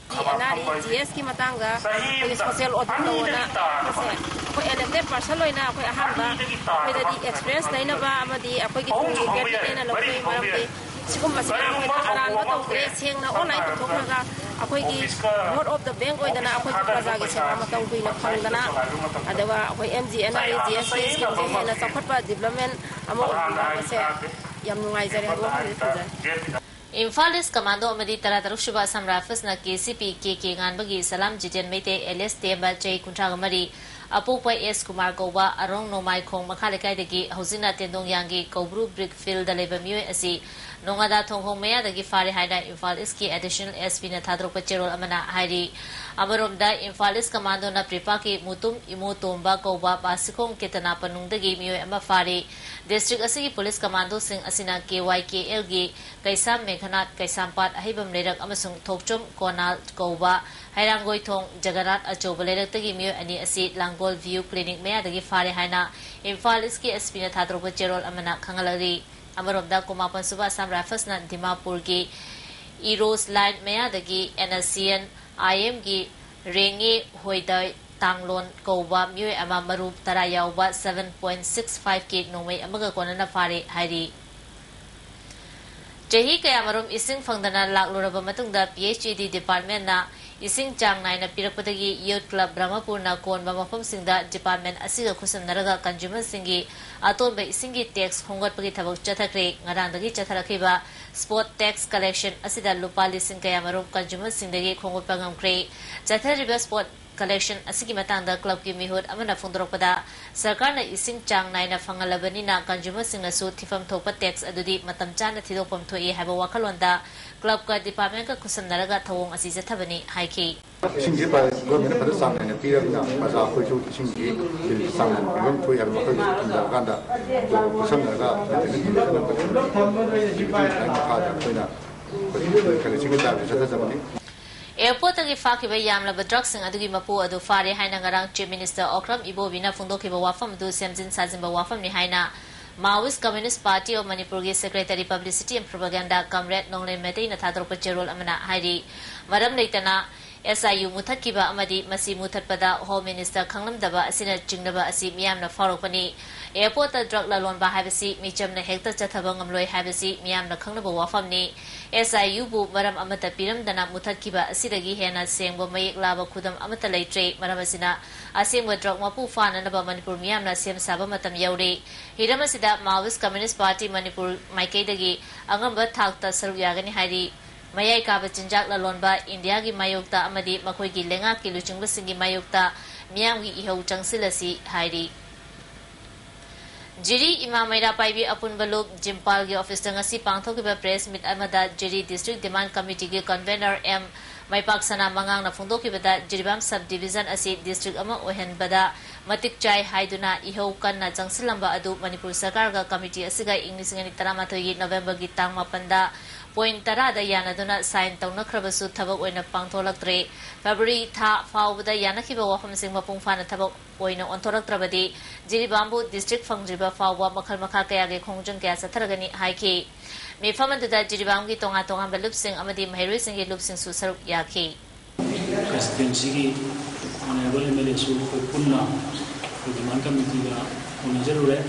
ꯑꯦꯟ ꯑꯥꯔ ꯏ ꯖꯤ ꯑꯦꯁ ꯀꯤ ꯃꯇꯥꯡꯗ ꯑꯩꯈꯣꯏꯒꯤ social audit ꯇꯧꯑꯣꯅ ꯍꯥꯏꯁꯦ, ꯑꯩꯈꯣꯏ elected person ꯑꯣꯏꯅ ꯑꯩꯈꯣꯏ ꯑꯍꯥꯟꯕ ꯑꯩꯈꯣꯏꯗꯗꯤ experience ꯂꯩꯅꯕ ꯑꯃꯗꯤ ꯑꯩꯈꯣꯏꯒꯤ ꯇꯨꯡꯒꯤ career ꯍꯦꯟꯅ ꯂꯧꯖꯩ꯫ ꯃꯔꯝꯗꯤ ꯁꯤꯒꯨꯝꯕꯁꯤꯅ ꯑꯩꯈꯣꯏꯅ ꯑꯔꯥꯟꯕ ꯇꯧꯗ꯭ꯔꯦ, ꯁꯦꯡꯅ online ꯄꯨꯊꯣꯛꯈ꯭ꯔꯒ ꯑꯩꯈꯣꯏꯒꯤ vote of the bank ꯑꯣꯏꯗꯅ ꯑꯩꯈꯣꯏꯒꯤ ꯄ꯭ꯔꯖꯥꯒꯤ ꯁꯦꯕꯥ ꯃꯇꯝ ꯀꯨꯏꯅ ꯐꯪꯗꯅ, ꯑꯗꯨꯒ ꯑꯩꯈꯣꯏ MGNREGA scheme ꯁꯦ ꯍꯦꯟꯅ ꯆꯥꯎꯈꯠꯄ development ꯑꯃ ꯑꯣꯏꯍꯟꯕ ꯍꯥꯏꯕꯁꯦ ꯌꯥꯝ ꯅꯨꯡꯉꯥꯏꯖꯔꯦ ꯍꯥꯏꯕ ꯋꯥꯐꯝꯁꯦ ꯊꯝꯖꯔꯦ꯫ ꯏꯝꯐꯥꯜ ꯏꯁ ꯀꯃꯥꯟꯗꯣ ꯑꯃꯗꯤ ꯇꯔꯥ ꯇꯔꯨꯛ ꯁꯨꯕ Assam ꯔꯥꯏꯐꯜꯁꯅ K C P K ꯀꯦ ꯉꯥꯟꯕꯒꯤ ꯁꯂꯥꯝ ꯖꯤꯇꯦꯟ ꯃꯩꯇꯩ alias ꯇꯦꯝꯕ, ꯆꯍꯤ ꯀꯨꯟꯊ꯭ꯔꯥ ꯃꯔꯤ, ꯑꯄꯣꯛꯄ ꯑꯦꯁ ꯀꯨꯃꯥꯔ ꯀꯧꯕ, ꯑꯔꯣꯡ ꯅꯣꯡꯃꯥꯏꯈꯣꯡ ꯃꯈꯥ ꯂꯩꯀꯥꯏꯗꯒꯤ ꯍꯧꯖꯤꯛꯅ ꯇꯦꯟꯗꯣꯡꯌꯥꯡꯒꯤ ꯀꯧꯕ꯭ꯔꯨ brick field ꯗ ꯂꯩꯕ ꯃꯤꯑꯣꯏ ꯑꯁꯤ ꯅꯣꯉꯥꯗꯥ ꯊꯣꯡꯈꯣꯡ ꯃꯌꯥꯗꯒꯤ ꯐꯥꯔꯦ ꯍꯥꯏꯅ ꯏꯝꯐꯥꯜ ꯏꯁꯀꯤ additional S P ꯅ ꯊꯥꯗꯣꯔꯛꯄ ꯆꯦꯔꯣꯜ ꯑꯃꯅ ꯍꯥꯏꯔꯤ꯫ ꯑꯃꯔꯣꯝꯗ, ꯏꯝꯐꯥꯜ ꯏꯁ ꯀꯃꯥꯟꯗꯣꯅ ꯄ꯭ꯔꯤꯄꯥꯛꯀꯤ ꯃꯨꯇꯨꯝ ꯏꯃꯣ ꯇꯣꯝꯕ ꯀꯧꯕ ꯕꯥꯁꯤꯈꯣꯡ ꯀꯦꯇꯅꯥ ꯄꯅꯨꯡꯗꯒꯤ ꯃꯤꯑꯣꯏ ꯑꯃ ꯐꯥꯔꯤ꯫ District ꯑꯁꯤꯒꯤ ꯄꯨꯂꯤꯁ ꯀꯃꯥꯟꯗꯣꯁꯤꯡ ꯑꯁꯤꯅ ꯀꯦ ꯋꯥꯏ ꯀꯦ ꯑꯦꯜꯒꯤ ꯀꯩꯁꯥꯝ ꯃꯦꯘꯅꯥꯊ, ꯀꯩꯁꯥꯝꯄꯥꯠ ꯑꯍꯩꯕꯝ ꯂꯩꯔꯛ ꯑꯃꯁꯨꯡ ꯊꯣꯛꯆꯣꯝ ꯀꯣꯅꯥꯜ ꯀꯧꯕ ꯍꯩꯔꯥꯡꯒꯣꯏꯊꯣꯡ ꯖꯒꯟꯅꯥꯊ ꯑꯆꯧꯕ ꯂꯩꯔꯛꯇꯒꯤ ꯃꯤꯑꯣꯏ ꯑꯅꯤ ꯑꯁꯤ ꯂꯥꯡꯒꯣꯜ ꯚꯤꯌꯨ ꯀ꯭ꯂꯤꯅꯤꯛ ꯃꯌꯥꯗꯒꯤ ꯐꯥꯔꯦ ꯍꯥꯏꯅ ꯏꯝꯐꯥꯜ ꯏꯁꯀꯤ S P ꯅ ꯊꯥꯗꯣꯔꯛꯄ ꯆꯦꯔꯣꯜ ꯑꯃꯅ ꯈꯪꯍꯜꯂꯛꯂꯤ꯫ ꯑꯃꯔꯣꯝꯗ, ꯀꯨꯟꯃꯥꯄꯟ ꯁꯨꯕ ꯑꯁꯥꯝ ꯔꯥꯏꯐꯜꯁꯅ ꯗꯤꯃꯥꯄꯨꯔꯒꯤ ꯏꯔꯣꯁ ꯂꯥꯏꯟ ꯃꯌꯥꯗꯒꯤ N S C N I M ꯒꯤ ꯔꯦꯡꯉꯦ ꯍꯣꯏꯗꯥꯏ ꯇꯥꯡꯂꯣꯟ ꯀꯧꯕ ꯃꯤꯑꯣꯏ ꯑꯃ ꯃꯔꯨ ꯇꯔꯥ ꯌꯥꯎꯕ seven point six five ꯀꯤ ꯅꯣꯡꯃꯩ ꯑꯃꯒ ꯀꯣꯟꯅꯅ ꯐꯥꯔꯦ ꯍꯥꯏꯔꯤ꯫ ꯆꯍꯤ ꯀꯌꯥꯃꯔꯨꯝ ꯏꯁꯤꯡ ꯐꯪꯗꯅ ꯂꯥꯛꯂꯨꯔꯕ ꯃꯇꯨꯡꯗ, P H E D department ꯅ ꯏꯁꯤꯡ ꯆꯥꯡ ꯅꯥꯏꯅ ꯄꯤꯔꯛꯄꯗꯒꯤ Youth Club ꯕ꯭ꯔꯍꯃꯄꯨꯔꯅ ꯀꯣꯟꯕ ꯃꯐꯝꯁꯤꯡꯗ department ꯑꯁꯤꯒ ꯈꯨꯠꯁꯝꯅꯔꯒ consumer ꯁꯤꯡꯒꯤ ꯑꯇꯣꯟꯕ ꯏꯁꯤꯡꯒꯤ tax ꯈꯣꯝꯒꯠꯄꯒꯤ ꯊꯕꯛ ꯆꯠꯊꯈ꯭ꯔꯦ꯫ ꯉꯔꯥꯡꯗꯒꯤ ꯆꯠꯊꯔꯛꯈꯤꯕ spot tax collection ꯑꯁꯤꯗ ꯂꯨꯄꯥ ꯂꯤꯁꯤꯡ ꯀꯌꯥꯃꯔꯨꯝ consumer ꯁꯤꯡꯗꯒꯤ ꯈꯣꯝꯒꯠꯄ ꯉꯝꯈ꯭ꯔꯦ꯫ ꯆꯠꯊꯔꯤꯕ spot collection ꯑꯁꯤꯒꯤ ꯃꯇꯥꯡꯗ club ꯀꯤ ꯃꯤꯍꯨꯠ ꯑꯃꯅ ꯐꯣꯡꯗꯣꯔꯛꯄꯗ, ꯁꯔꯀꯥꯔꯅ ꯏꯁꯤꯡ ꯆꯥꯡ ꯅꯥꯏꯅ ꯐꯪꯍꯜꯂꯕꯅꯤꯅ consumer ꯁꯤꯡꯅꯁꯨ ꯊꯤꯐꯝ ꯊꯣꯛꯄ tax ꯑꯗꯨꯗꯤ ꯃꯇꯝ ꯆꯥꯅ ꯊꯤꯗꯣꯛꯐꯝ ꯊꯣꯛꯏ ꯍꯥꯏꯕ ꯋꯥꯈꯜꯂꯣꯟꯗ club ꯀ department ꯀ ꯈꯨꯠꯁꯝꯅꯔꯒ ꯊꯧꯑꯣꯡ ꯑꯁꯤ ꯆꯠꯊꯕꯅꯤ ꯍꯥꯏꯈꯤ꯫ ꯏꯁꯤꯡꯁꯤ ꯄ꯭ꯔꯥꯏ-, government ꯅ ꯐꯖꯅ ꯆꯥꯡ ꯅꯥꯏꯅ ꯄꯤꯔꯕꯅꯤꯅ ꯄ꯭ꯔꯖꯥ ꯑꯩꯈꯣꯏꯁꯨ ꯏꯁꯤꯡꯒꯤ bill ꯁꯤ ꯆꯥꯡ ꯅꯥꯏꯅ ꯄꯤꯐꯝ ꯊꯣꯛꯏ ꯍꯥꯏꯕ ꯋꯥꯈꯜꯗ ꯊꯝꯖꯔꯀꯥꯟꯗ ꯈꯨꯠꯁꯝꯅꯔꯒ ꯃꯈꯥꯗ ꯑꯩꯈꯣꯏꯅ collection ꯒꯤ type ꯁꯤ ꯆꯠꯊꯖꯕꯅꯤ꯫ Airport ꯇꯒꯤ ꯐꯥꯈꯤꯕ ꯌꯥꯝꯂꯕ drug ꯁꯤꯡ ꯑꯗꯨꯒꯤ ꯃꯄꯨ ꯑꯗꯨ ꯐꯥꯔꯦ ꯍꯥꯏꯅ ꯉꯔꯥꯡ Chief Minister ꯑꯣꯀ꯭ꯔꯝ ꯏꯕꯣꯕꯤꯅ ꯐꯣꯡꯗꯣꯛꯈꯤꯕ ꯋꯥꯐꯝ ꯑꯗꯨ ꯁꯦꯝꯖꯤꯟ ꯁꯥꯖꯤꯟꯕ ꯋꯥꯐꯝꯅꯤ ꯍꯥꯏꯅ Maoist Communist Party of Manipur ꯒꯤ Secretary Publicity and Propaganda Comrade ꯅꯣꯡꯂꯦꯝ ꯃꯩꯇꯩꯅ ꯊꯥꯗꯣꯔꯛꯄ ꯆꯦꯔꯣꯜ ꯑꯃꯅ ꯍꯥꯏꯔꯤ꯫ ꯃꯔꯝ ꯂꯩꯇꯅ S I U ꯃꯨꯊꯠꯈꯤꯕ ꯑꯃꯗꯤ ꯃꯁꯤ ꯃꯨꯊꯠꯄꯗ Home Minister ꯈꯪꯂꯝꯗꯕ ꯑꯁꯤꯅ ꯆꯤꯡꯅꯕ ꯑꯁꯤ ꯃꯤꯌꯥꯝꯅ ꯐꯥꯎꯔꯛꯄꯅꯤ꯫ Airport ꯇ drug ꯂꯂꯣꯟꯕ ꯍꯥꯏꯕꯁꯤ ꯃꯤꯆꯝꯅ ꯍꯦꯛꯇ ꯆꯠꯊꯕ ꯉꯝꯂꯣꯏ ꯍꯥꯏꯕꯁꯤ ꯃꯤꯌꯥꯝꯅ ꯈꯪꯅꯕ ꯋꯥꯐꯝꯅꯤ꯫ S I U ꯕꯨ ꯃꯔꯝ ꯑꯃꯠꯇ ꯄꯤꯔꯝꯗꯅ ꯃꯨꯊꯠꯈꯤꯕ ꯑꯁꯤꯗꯒꯤ ꯍꯦꯟꯅ ꯁꯦꯡꯕ ꯃꯌꯦꯛ ꯂꯥꯕ ꯈꯨꯗꯝ ꯑꯃꯠꯇ ꯂꯩꯇ꯭ꯔꯦ꯫ ꯃꯔꯝ ꯑꯁꯤꯅ ꯑꯁꯦꯡꯕ drug ꯃꯄꯨ ꯐꯥꯅꯅꯕ ꯃꯅꯤꯄꯨꯔ ꯃꯤꯌꯥꯝꯅ ꯁꯦꯝ ꯁꯥꯕ ꯃꯇꯝ ꯌꯧꯔꯦ꯫ ꯍꯤꯔꯝ ꯑꯁꯤꯗ Maoist Communist Party ꯃꯅꯤꯄꯨꯔ ꯃꯥꯏꯀꯩꯗꯒꯤ ꯑꯉꯝꯕ ꯊꯥꯛꯇ ꯁꯔꯨꯛ ꯌꯥꯒꯅꯤ ꯍꯥꯏꯔꯤ꯫ ꯃꯌꯥꯏ ꯀꯥꯕ ꯆꯤꯟꯖꯥꯛ ꯂꯂꯣꯟꯕ ꯏꯟꯗꯤꯌꯥꯒꯤ ꯃꯥꯌꯣꯛꯇ ꯑꯃꯗꯤ ꯃꯈꯣꯏꯒꯤ ꯂꯩꯉꯥꯛꯀꯤ ꯂꯨꯆꯤꯡꯕꯁꯤꯡꯒꯤ ꯃꯥꯌꯣꯛꯇ ꯃꯤꯌꯥꯝꯒꯤ ꯏꯍꯧ ꯆꯪꯁꯤꯜꯂꯁꯤ ꯍꯥꯏꯔꯤ꯫ ꯖꯤꯔꯤ ꯏꯃꯥ ꯃꯩꯔꯥ ꯄꯥꯏꯕꯤ ꯑꯄꯨꯟꯕ ꯂꯨꯞ ꯖꯤꯝꯄꯥꯜꯒꯤ office ꯇ ꯉꯁꯤ ꯄꯥꯡꯊꯣꯛꯈꯤꯕ press meet ꯑꯃꯗ ꯖꯤꯔꯤ District Demand Committee ꯒꯤ convener M ꯃꯩꯄꯥꯛꯁꯅꯥ ꯃꯉꯥꯡꯅ ꯐꯣꯡꯗꯣꯛꯈꯤꯕꯗ, Jiribam sub division ꯑꯁꯤ district ꯑꯃ ꯑꯣꯏꯍꯟꯕꯗ ꯃꯇꯤꯛ ꯆꯥꯏ ꯍꯥꯏꯗꯨꯅ ꯏꯍꯧ ꯀꯟꯅ ꯆꯪꯁꯤꯜꯂꯝꯕ ꯑꯗꯨ ꯃꯅꯤꯄꯨꯔ ꯁꯔꯀꯥꯔꯒ committee ꯑꯁꯤꯒ ꯏꯪ ꯂꯤꯁꯤꯡ ꯑꯅꯤ ꯇꯔꯥꯃꯥꯊꯣꯏꯒꯤ November ꯒꯤ ꯇꯥꯡ ꯃꯥꯄꯟꯗ point ꯇꯔꯥꯗ ꯌꯥꯅꯗꯨꯅ sign ꯇꯧꯅꯈ꯭ꯔꯕꯁꯨ ꯊꯕꯛ ꯑꯣꯏꯅ ꯄꯥꯡꯊꯣꯛꯂꯛꯇ꯭ꯔꯦ꯫ February ꯊꯥ ꯐꯥꯎꯕꯗ ꯌꯥꯅꯈꯤꯕ ꯋꯥꯐꯝꯁꯤꯡ ꯃꯄꯨꯡ ꯐꯥꯅ ꯊꯕꯛ ꯑꯣꯏꯅ ꯑꯣꯟꯊꯣꯔꯛꯇ꯭ꯔꯕꯗꯤ ꯖꯤꯔꯤꯕꯥꯝꯕꯨ district ꯐꯪꯗ꯭ꯔꯤꯕ ꯐꯥꯎꯕ ꯃꯈꯜ ꯃꯈꯥ ꯀꯌꯥꯒꯤ ꯈꯣꯡꯖꯪ ꯀꯌꯥ ꯆꯠꯊꯔꯒꯅꯤ ꯍꯥꯏꯈꯤ꯫ ꯃꯤꯐꯝ ꯑꯗꯨꯗ ꯖꯤꯔꯤꯕꯥꯝꯒꯤ ꯇꯣꯉꯥꯟ ꯇꯣꯉꯥꯟꯕ ꯂꯨꯞꯁꯤꯡ ꯑꯃꯗꯤ ꯃꯍꯩꯔꯣꯏꯁꯤꯡꯒꯤ ꯂꯨꯞꯁꯤꯡꯁꯨ ꯁꯔꯨꯛ ꯌꯥꯈꯤ꯫ Constituency ꯒꯤ honourable M L A ꯁꯨ ꯑꯩꯈꯣꯏ ꯄꯨꯟꯅ ꯑꯩꯈꯣꯏ demand committee ꯒ ꯎꯅꯖꯔꯨꯔꯦ꯫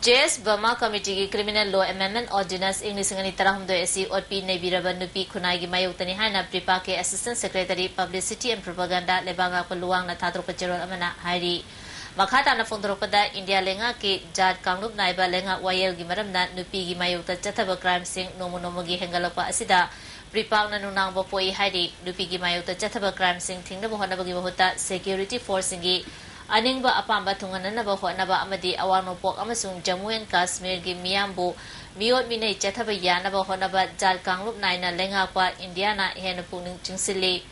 ꯖꯦ ꯑꯦꯁ ꯕꯔꯃꯥ ꯀꯃꯤꯇꯤꯒꯤ Criminal Law Amendment Ordinance ꯏꯪ ꯂꯤꯁꯤꯡ ꯑꯅꯤ ꯇꯔꯥꯍꯨꯝꯗꯣꯏ ꯑꯁꯤ ꯑꯣꯠꯄꯤ ꯅꯩꯕꯤꯔꯕ ꯅꯨꯄꯤ ꯈꯨꯟꯅꯥꯏꯒꯤ ꯃꯥꯌꯣꯛꯇꯅꯤ ꯍꯥꯏꯅ ꯄ꯭ꯔꯤꯄꯥꯛꯀꯤ Assistant Secretary Publicity and Propaganda ꯂꯩꯕꯥꯛ ꯉꯥꯛꯄ ꯂꯨꯋꯥꯡꯅ ꯊꯥꯗꯣꯔꯛꯄ ꯆꯦꯔꯣꯜ ꯑꯃꯅ ꯍꯥꯏꯔꯤ꯫ ꯃꯈꯥ ꯇꯥꯅ ꯐꯣꯡꯗꯣꯔꯛꯄꯗ, ꯏꯟꯗꯤꯌꯥ ꯂꯩꯉꯥꯛꯀꯤ ꯖꯥꯠ ꯀꯥꯡꯂꯨꯞ ꯅꯥꯏꯕ ꯂꯩꯉꯥꯛ ꯋꯥꯌꯦꯜꯒꯤ ꯃꯔꯝꯅ ꯅꯨꯄꯤꯒꯤ ꯃꯥꯌꯣꯛꯇ ꯆꯠꯊꯕ crimeꯁꯤꯡ ꯅꯣꯡꯃ ꯅꯣꯡꯃꯒꯤ ꯍꯦꯟꯒꯠꯂꯛꯄ ꯑꯁꯤꯗ ꯄ꯭ꯔꯤꯄꯥꯛꯅ ꯅꯨꯡꯅꯥꯡꯕ ꯄꯣꯛꯏ ꯍꯥꯏꯔꯤ꯫ ꯅꯨꯄꯤꯒꯤ ꯃꯥꯌꯣꯛꯇ ꯆꯠꯊꯕ crimeꯁꯤꯡ ꯊꯤꯡꯅꯕ ꯍꯣꯠꯅꯕꯒꯤ ꯃꯍꯨꯠꯇ security forceꯁꯤꯡꯒꯤ ꯑꯅꯤꯡꯕ ꯑꯄꯥꯝꯕ ꯊꯨꯡꯍꯟꯅꯅꯕ ꯍꯣꯠꯅꯕ ꯑꯃꯗꯤ ꯑꯋꯥꯡ ꯅꯣꯡꯄꯣꯛ ꯑꯃꯁꯨꯡ ꯖꯝꯃꯨ ꯑꯦꯟ ꯀꯥꯁꯃꯤꯔꯒꯤ ꯃꯤꯌꯥꯝꯕꯨ ꯃꯤꯑꯣꯠ ꯃꯤꯅꯩ ꯆꯠꯊꯕ ꯌꯥꯅꯕ ꯍꯣꯠꯅꯕ ꯖꯥꯠ ꯀꯥꯡꯂꯨꯞ ꯅꯥꯏꯅ ꯂꯩꯉꯥꯛꯄ ꯏꯟꯗꯤꯌꯥꯅ ꯍꯦꯟꯅ ꯄꯨꯛꯅꯤꯡ ꯆꯤꯡꯁꯤꯜꯂꯤ꯫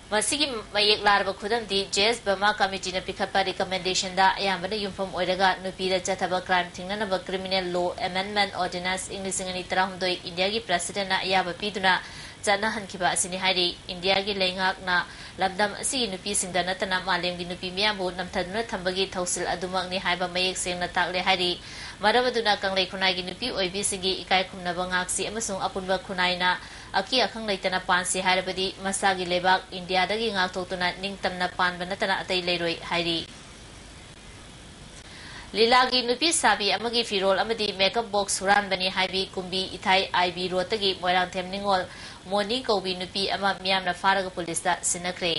ꯃꯁꯤꯒꯤ ꯃꯌꯦꯛ ꯂꯥꯔꯕ ꯈꯨꯗꯝꯗꯤ ꯖꯦ ꯑꯦꯁ ꯕꯔꯃꯥ ꯀꯃꯤꯇꯤꯅ ꯄꯤꯈꯠꯄ recommendationꯗ ꯑꯌꯥꯝꯕꯅ ꯌꯨꯝꯐꯝ ꯑꯣꯏꯔꯒ ꯅꯨꯄꯤꯗ ꯆꯠꯊꯕ crime ꯊꯤꯡꯅꯅꯕ Criminal Law Amendment Ordinance ꯏꯪ ꯂꯤꯁꯤꯡ ꯑꯅꯤ ꯇꯔꯥꯍꯨꯝꯗꯣꯏ ꯏꯟꯗꯤꯌꯥꯒꯤ Presidentꯅ ꯑꯌꯥꯕ ꯄꯤꯗꯨꯅ ꯆꯠꯅꯍꯟꯈꯤꯕ ꯑꯁꯤꯅꯤ ꯍꯥꯏꯔꯤ꯫ ꯏꯟꯗꯤꯌꯥꯒꯤ ꯂꯩꯉꯥꯛꯅ ꯂꯝꯗꯝ ꯑꯁꯤꯒꯤ ꯅꯨꯄꯤꯁꯤꯡꯗ ꯅꯠꯇꯅ ꯃꯥꯂꯦꯝꯒꯤ ꯅꯨꯄꯤ ꯃꯤꯌꯥꯝꯕꯨ ꯅꯝꯊꯗꯨꯅ ꯊꯝꯕꯒꯤ ꯊꯧꯁꯤꯜ ꯑꯗꯨꯃꯛꯅꯤ ꯍꯥꯏꯕ ꯃꯌꯦꯛ ꯁꯦꯡꯅ ꯇꯥꯛꯂꯦ ꯍꯥꯏꯔꯤ꯫ ꯃꯔꯝ ꯑꯗꯨꯅ ꯀꯪꯂꯩ ꯈꯨꯟꯅꯥꯏꯒꯤ ꯅꯨꯄꯤ ꯑꯣꯏꯕꯤꯁꯤꯡꯒꯤ ꯏꯀꯥꯏ ꯈꯨꯝꯅꯕ ꯉꯥꯛꯁꯤ ꯑꯃꯁꯨꯡ ꯑꯄꯨꯟꯕ ꯈꯨꯟꯅꯥꯏꯅ ꯑꯀꯤ ꯑꯈꯪ ꯂꯩꯇꯅ ꯄꯥꯟꯁꯤ ꯍꯥꯏꯔꯕꯗꯤ ꯃꯁꯥꯒꯤ ꯂꯩꯕꯥꯛ ꯏꯟꯗꯤꯌꯥꯗꯒꯤ ꯉꯥꯛꯊꯣꯛꯇꯨꯅ ꯅꯤꯡꯇꯝꯅ ꯄꯥꯟꯕ ꯅꯠꯇꯅ ꯑꯇꯩ ꯂꯩꯔꯣꯏ ꯍꯥꯏꯔꯤ꯫ ꯂꯤꯂꯥꯒꯤ ꯅꯨꯄꯤ ꯁꯥꯕꯤ ꯑꯃꯒꯤ ꯐꯤꯔꯣꯜ ꯑꯃꯗꯤ makeup box ꯍꯨꯔꯥꯟꯕꯅꯤ ꯍꯥꯏꯕꯤ ꯀꯨꯝꯕꯤ ꯏꯊꯥꯏ ꯑꯥꯏ ꯕꯤ ꯔꯣꯗꯇꯒꯤ ꯃꯣꯏꯔꯥꯡꯊꯦꯝ ꯅꯤꯉꯣꯜ ꯃꯣꯅꯤ ꯀꯧꯕꯤ ꯅꯨꯄꯤ ꯑꯃ ꯃꯤꯌꯥꯝꯅ ꯐꯥꯔꯒ ꯄꯨꯂꯤꯁꯇ ꯁꯤꯟꯅꯈ꯭ꯔꯦ꯫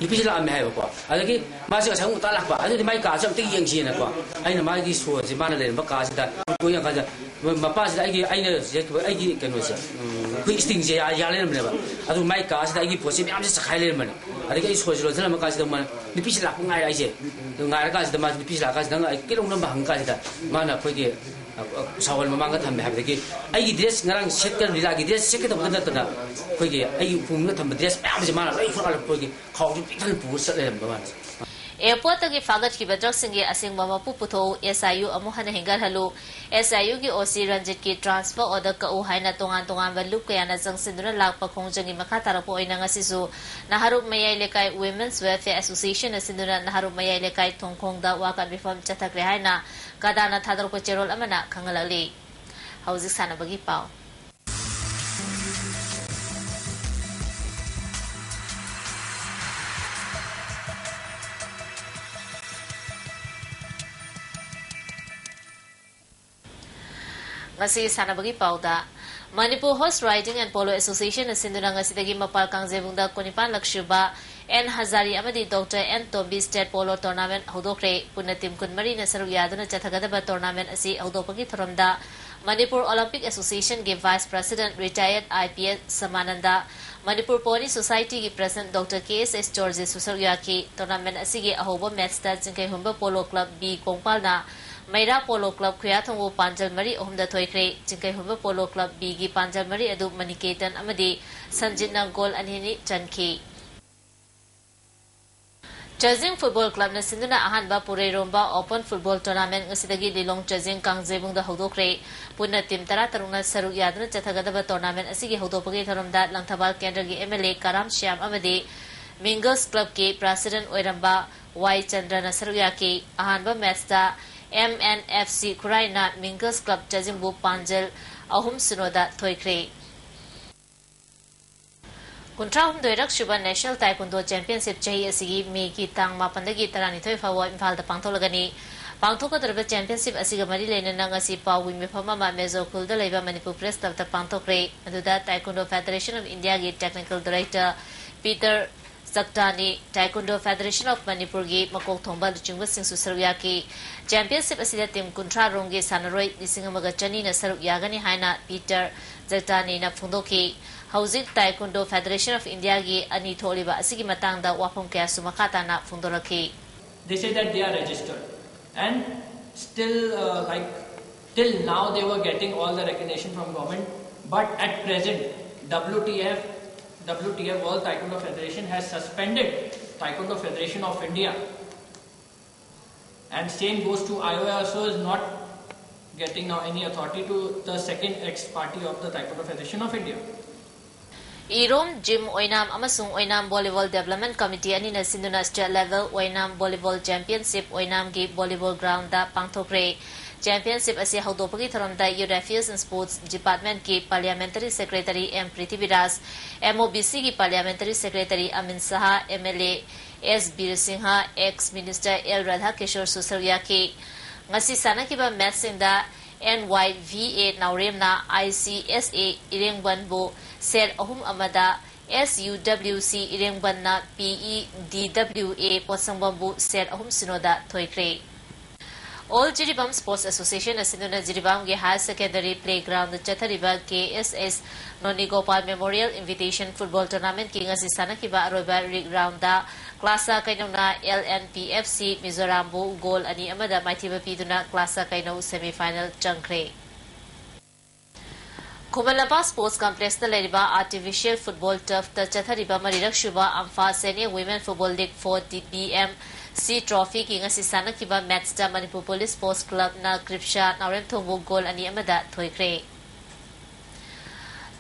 ꯅꯨꯄꯤꯁꯤ ꯂꯥꯛꯑꯝꯃꯦ ꯍꯥꯏꯕꯀꯣ꯫ ꯑꯗꯒꯤ ꯃꯥꯁꯦ ꯉꯁꯥꯏ ꯑꯃꯨꯛ ꯉꯟꯇꯥ ꯂꯥꯛꯄ꯫ ꯑꯗꯨꯗꯤ ꯃꯥꯏ ꯀꯥꯁꯦ ꯑꯝꯇ ꯌꯦꯡꯁꯤꯅꯀꯣ꯫ ꯑꯩꯅ ꯃꯥꯒꯤ ꯁꯣꯁꯦ ꯃꯥꯅ ꯂꯩꯔꯝꯕ ꯀꯥꯁꯤꯗ ꯀꯣꯏ ꯌꯦꯡꯀꯥꯟꯗ ꯃꯄꯥꯁꯤꯗ ꯑꯩꯒꯤ, ꯑꯩꯅ ꯁꯤꯗ ꯑꯩꯒꯤ ꯀꯩꯅꯣꯁꯦ, ꯎꯝ, ꯑꯩꯈꯣꯏ stingꯁꯦ ꯌꯥ-, ꯌꯥ ꯂꯩꯔꯝꯕꯅꯦꯕ꯫ ꯑꯗꯨ ꯃꯥꯏ ꯀꯥꯁꯤꯗ ꯑꯩꯒꯤ ꯄꯣꯠꯁꯦ ꯃꯌꯥꯝꯁꯦ ꯆꯈꯥꯏ ꯂꯩꯔꯝꯕꯅꯦ꯫ ꯑꯗꯒꯤ ꯑꯩ ꯁꯣꯁꯦ ꯂꯣꯟꯁꯤꯜꯂꯝꯕ ꯀꯥꯟꯁꯤꯗ ꯃꯥꯅ ꯅꯨꯄꯤꯁꯤ ꯂꯥꯛꯄ ꯉꯥꯏꯔꯦ ꯑꯩꯁꯦ꯫ ꯑꯗꯨ ꯉꯥꯏꯔꯀꯥꯟꯁꯤꯗ ꯃꯥꯁꯦ ꯅꯨꯄꯤꯁꯤ ꯂꯥꯛꯑꯀꯥꯟꯁꯤꯗ ꯑꯩ ꯀꯩꯗꯧ ꯅꯝꯕ ꯍꯪꯉ ꯀꯥꯟꯁꯤꯗ ꯃꯥꯅ ꯑꯩꯈꯣꯏꯒꯤ, ꯑ, ꯑ, ꯁꯥꯋꯟ ꯃꯃꯥꯡꯗ ꯊꯝꯃꯦ ꯍꯥꯏꯕꯗꯒꯤ ꯑꯩꯒꯤ dress ꯉꯔꯥꯡ ꯁꯦꯠꯀꯗꯕ ꯂꯤꯂꯥꯒꯤ dress ꯁꯦꯠꯀꯗꯕꯗ ꯅꯠꯇꯅ ꯑꯩꯈꯣꯏꯒꯤ ꯑꯩꯒꯤ ꯎꯄꯨ ꯃꯅꯨꯡꯗ ꯊꯝꯕ dress ꯃꯌꯥꯝꯁꯦ ꯃꯥꯅ ꯂꯣꯏ ꯍꯨꯔꯥꯜꯂꯒ ꯑꯩꯈꯣꯏꯒꯤ ꯈꯥꯎꯁꯨ ꯄꯤꯛ ꯊꯟꯅ ꯄꯨꯔ ꯆꯠ ꯂꯩꯔꯝꯕ ꯋꯥꯅꯤ꯫ Airportꯇꯒꯤ ꯐꯥꯒꯠꯈꯤꯕ ꯗ꯭ꯔꯒꯁꯤꯡꯒꯤ ꯑꯁꯦꯡꯕ ꯃꯄꯨ ꯄꯨꯊꯣꯛꯎ, ꯑꯦꯁ ꯑꯥꯏ ꯌꯨ ꯑꯃꯨꯛ ꯍꯟꯅ ꯍꯦꯟꯒꯠꯍꯜꯂꯨ, ꯑꯦꯁ ꯑꯥꯏ ꯌꯨꯒꯤ ꯑꯣ ꯁꯤ ꯔꯟꯖꯤꯠꯀꯤ transfer order ꯀꯛꯎ ꯍꯥꯏꯅ ꯇꯣꯉꯥꯟ ꯇꯣꯉꯥꯟꯕ ꯂꯨꯞ ꯀꯌꯥꯅ ꯆꯪꯁꯤꯟꯗꯨꯅ ꯂꯥꯛꯄ ꯈꯣꯡꯖꯪꯒꯤ ꯃꯈꯥ ꯇꯥꯔꯛꯄ ꯑꯣꯏꯅ ꯉꯁꯤꯁꯨ ꯅꯍꯥꯔꯨꯞ ꯃꯌꯥꯏ ꯂꯩꯀꯥꯏ Women's Welfare Associationꯅ ꯁꯤꯟꯗꯨꯅ ꯅꯍꯥꯔꯨꯞ ꯃꯌꯥꯏ ꯂꯩꯀꯥꯏ ꯊꯣꯡꯈꯣꯡꯗ ꯋꯥꯀꯠ ꯃꯤꯐꯝ ꯆꯠꯊꯈ꯭ꯔꯦ ꯍꯥꯏꯅ ꯀꯗꯥꯅ ꯊꯥꯗꯣꯔꯛꯄ ꯆꯦꯔꯣꯜ ꯑꯃꯅ ꯈꯪꯍꯜꯂꯛꯂꯤ꯫ ꯍꯧꯖꯤꯛ ꯁꯥꯟꯅꯕꯒꯤ ꯄꯥꯎ꯫ ꯉꯁꯤ ꯁꯥꯟꯅꯕꯒꯤ ꯄꯥꯎꯗ, Manipur Horse Riding and Polo Association ꯅ ꯁꯤꯟꯗꯨꯅ ꯉꯁꯤꯗꯒꯤ ꯃꯄꯥꯜ ꯀꯥꯡꯖꯩꯕꯨꯡꯗ ꯀꯨꯟꯅꯤꯄꯥꯟꯂꯛ ꯁꯨꯕ ꯑꯦꯟ ꯍꯖꯥꯔꯤ ꯑꯃꯗꯤ doctor N Tombi State Polo Tournament ꯍꯧꯗꯣꯛꯈ꯭ꯔꯦ꯫ ꯄꯨꯟꯅ ꯇꯤꯝ ꯀꯨꯟꯃꯔꯤꯅ ꯁꯔꯨꯛ ꯌꯥꯗꯨꯅ ꯆꯠꯊꯒꯗꯕ tournament ꯑꯁꯤ ꯍꯧꯗꯣꯛꯄꯒꯤ ꯊꯧꯔꯝꯗ Manipur Olympic Association ꯒꯤ Vice President Retired I P S ꯁꯃꯥꯅꯟꯗ, Manipur Pony Society ꯒꯤ President ꯗꯣꯛꯇꯔ ꯀꯦ ꯑꯦꯁ ꯑꯦꯁ ꯖꯣꯔꯖꯦꯁꯁꯨ ꯁꯔꯨꯛ ꯌꯥꯈꯤ꯫ Tournament ꯑꯁꯤꯒꯤ ꯑꯍꯧꯕ match ꯇ ꯆꯤꯡꯈꯩꯍꯨꯟꯕ Polo Club B ꯀꯣꯡꯄꯥꯜꯅ ꯃꯩꯔꯥ Polo Club ꯈꯨꯌꯥꯊꯣꯡꯕꯨ ꯄꯥꯟꯖꯜ ꯃꯔꯤ ꯑꯍꯨꯝꯗ ꯊꯣꯏꯈ꯭ꯔꯦ꯫ ꯆꯤꯡꯈꯩꯍꯨꯟꯕ Polo Club B ꯒꯤ ꯄꯥꯟꯖꯜ ꯃꯔꯤ ꯑꯗꯨ ꯃꯅꯤꯀꯦꯇꯟ ꯑꯃꯗꯤ ꯁꯟꯖꯤꯠꯅ goal ꯑꯅꯤ ꯑꯅꯤ ꯆꯟꯈꯤ꯫ ꯆꯥꯖꯤꯡ Football Club ꯅ ꯁꯤꯟꯗꯨꯅ ꯑꯍꯥꯟꯕ ꯄꯨꯔꯩꯔꯣꯝꯕ Open Football Tournament ꯉꯁꯤꯗꯒꯤ ꯂꯤꯂꯣꯡ ꯆꯥꯖꯤꯡ ꯀꯥꯡꯖꯩꯕꯨꯡꯗ ꯍꯧꯗꯣꯛꯈ꯭ꯔꯦ꯫ ꯄꯨꯟꯅ ꯇꯤꯝ ꯇꯔꯥꯇꯔꯨꯛꯅ ꯁꯔꯨꯛ ꯌꯥꯗꯨꯅ ꯆꯠꯊꯒꯗꯕ tournament ꯑꯁꯤꯒꯤ ꯍꯧꯗꯣꯛꯄꯒꯤ ꯊꯧꯔꯝꯗ ꯂꯪꯊꯕꯥꯜ ꯀꯦꯟꯗ꯭ꯔꯒꯤ M L A ꯀꯔꯥꯝ ꯁ꯭ꯌꯥꯝ ꯑꯃꯗꯤ Mingles Club ꯀꯤ President ꯑꯣꯏꯔꯝꯕ ꯋꯥꯏ ꯆꯟꯗ꯭ꯔꯅ ꯁꯔꯨꯛ ꯌꯥꯈꯤ꯫ ꯑꯍꯥꯟꯕ match ꯇ M N F C ꯈꯨꯔꯥꯏꯅ Mingles Club ꯆꯥꯖꯤꯡꯕꯨ ꯄꯥꯟꯖꯜ ꯑꯍꯨꯝ ꯁꯤꯅꯣꯗ ꯊꯣꯏꯈ꯭ꯔꯦ꯫ ꯀꯨꯟꯊ꯭ꯔꯥꯍꯨꯝꯗꯣꯏꯔꯛ ꯁꯨꯕ National Taekwondo Championship ꯆꯍꯤ ꯑꯁꯤꯒꯤ ꯃꯦꯒꯤ ꯇꯥꯡ ꯃꯥꯄꯟꯗꯒꯤ ꯇꯔꯥꯅꯤꯊꯣꯏ ꯐꯥꯎꯕ ꯏꯝꯐꯥꯜꯗ ꯄꯥꯡꯊꯣꯛꯂꯒꯅꯤ꯫ ꯄꯥꯡꯊꯣꯛꯀꯗꯧꯔꯤꯕ championship ꯑꯁꯤꯒ ꯃꯔꯤ ꯂꯩꯅꯅ ꯉꯁꯤ ꯄꯥꯎꯒꯤ ꯃꯤꯐꯝ ꯑꯃ ꯃꯦꯖꯣ ꯈꯨꯜꯗ ꯂꯩꯕ ꯃꯅꯤꯄꯨꯔ Press Club ꯇ ꯄꯥꯡꯊꯣꯛꯈ꯭ꯔꯦ꯫ ꯃꯗꯨꯗ Taekwondo Federation of India ꯒꯤ Technical Director Peter ꯆꯛꯇꯥꯅꯤ, Taekwondo Federation of ꯃꯅꯤꯄꯨꯔꯒꯤ ꯃꯀꯣꯛ ꯊꯣꯡꯕ ꯂꯨꯆꯤꯡꯕꯁꯤꯡꯁꯨ ꯁꯔꯨꯛ ꯌꯥꯈꯤ꯫ Championship ꯑꯁꯤꯗ ꯇꯤꯝ ꯀꯨꯟꯊ꯭ꯔꯥ ꯔꯣꯝꯒꯤ ꯁꯥꯟꯅꯔꯣꯏ ꯂꯤꯁꯤꯡ ꯑꯃꯒ ꯆꯅꯤꯅ ꯁꯔꯨꯛ ꯌꯥꯒꯅꯤ ꯍꯥꯏꯅ ꯄꯤꯇꯔ ꯖꯛꯇꯥꯅꯤꯅ ꯐꯣꯡꯗꯣꯛꯈꯤ꯫ ꯍꯧꯖꯤꯛ Taekwondo Federation of India ꯒꯤ ꯑꯅꯤ ꯊꯣꯛꯂꯤꯕ ꯑꯁꯤꯒꯤ ꯃꯇꯥꯡꯗ ꯋꯥꯐꯝ ꯀꯌꯥꯁꯨ ꯃꯈꯥ ꯇꯥꯅ ꯐꯣꯡꯗꯣꯔꯛꯈꯤ꯫ They say that they are registered and still, uh, like, till now they were getting all the recognition from government, but at present W T F, W T F World Taekwondo Federation has suspended Taekwondo Federation of India, and same goes to I O F also is not getting now any authority to the second ex parte of the Taekwondo Federation of India. Irom Gym ꯑꯣꯏꯅꯥꯝ ꯑꯃꯁꯨꯡ ꯑꯣꯏꯅꯥꯝ Volleyball Development Committee ꯑꯅꯤꯅ ꯁꯤꯟꯗꯨꯅ State Level ꯑꯣꯏꯅꯥꯝ Volleyball Championship ꯑꯣꯏꯅꯥꯝꯒꯤ volleyball ground ꯗ ꯄꯥꯡꯊꯣꯛꯈ꯭ꯔꯦ꯫ Championship ꯑꯁꯤ ꯍꯧꯗꯣꯛꯄꯒꯤ ꯊꯧꯔꯝꯗ Youth Affairs and Sports Department ꯀꯤ Parliamentary Secretary M Prithviraj, M O B C ꯒꯤ Parliamentary Secretary Amin Saha, M L A S Bir Singh, Ex Minister L ꯔꯥꯙꯥꯀꯤꯁꯣꯔꯁꯨ ꯁꯔꯨꯛ ꯌꯥꯈꯤ꯫ ꯉꯁꯤ ꯁꯥꯟꯅꯈꯤꯕ match ꯁꯤꯡꯗ and Y V A ꯅꯥꯎꯔꯦꯝꯅ I C S A ꯏꯔꯦꯡꯕꯟꯕꯨ set ꯑꯍꯨꯝ ꯑꯃꯗ, ꯑꯦꯁ ꯌꯨ ꯗꯕ꯭ꯂꯤꯎ ꯁꯤ ꯏꯔꯦꯡꯕꯟꯅ ꯄꯤ ꯏ ꯗꯤ ꯗꯕ꯭ꯂꯤꯎ ꯑꯦ ꯄꯣꯠꯁꯪꯕꯝꯕꯨ ꯁꯦꯠ ꯑꯍꯨꯝ ꯁꯤꯅꯣꯗ ꯊꯣꯏꯈ꯭ꯔꯦ꯫ All Jiribam Sports Association ꯑꯁꯤꯅ ꯖꯤꯔꯤꯕꯥꯝꯒꯤ higher secondary playground ꯗ ꯆꯠꯊꯔꯤꯕ ꯀꯦ ꯑꯦꯁ ꯑꯦꯁ ꯅꯣꯅꯤꯒꯣꯄꯥꯜ Memorial Invitation Football Tournament ꯀꯤ ꯉꯁꯤ ꯁꯥꯟꯅꯈꯤꯕ ꯑꯔꯣꯏꯕ league round ꯗ ꯀ꯭ꯂꯥꯁꯥ ꯀꯩꯅꯧꯅ L N P F C ꯃꯤꯖꯣꯔꯥꯝꯕꯨ goal ꯑꯅꯤ ꯑꯃꯗ ꯃꯥꯏꯊꯤꯕ ꯄꯤꯗꯨꯅ ꯀ꯭ꯂꯥꯁꯥ ꯀꯩꯅꯧ semi final ꯆꯪꯈ꯭ꯔꯦ꯫ ꯈꯨꯃꯟ ꯂꯝꯄꯥꯛ Sports Complex ꯇ ꯂꯩꯔꯤꯕ artificial football turf ꯇ ꯆꯠꯊꯔꯤꯕ ꯃꯔꯤꯔꯛ ꯁꯨꯕ ꯑꯝꯐꯥ Senior Women Football League four D B M C trophy ꯒꯤ ꯉꯁꯤ ꯁꯥꯟꯅꯈꯤꯕ match ꯇ ꯃꯅꯤꯄꯨꯔ Police Sports Club ꯅ ꯀ꯭ꯔꯤꯞꯁꯥ ꯅꯥꯎꯔꯦꯝꯊꯣꯡꯕꯨ goal ꯑꯅꯤ ꯑꯃꯗ ꯊꯣꯏꯈ꯭ꯔꯦ꯫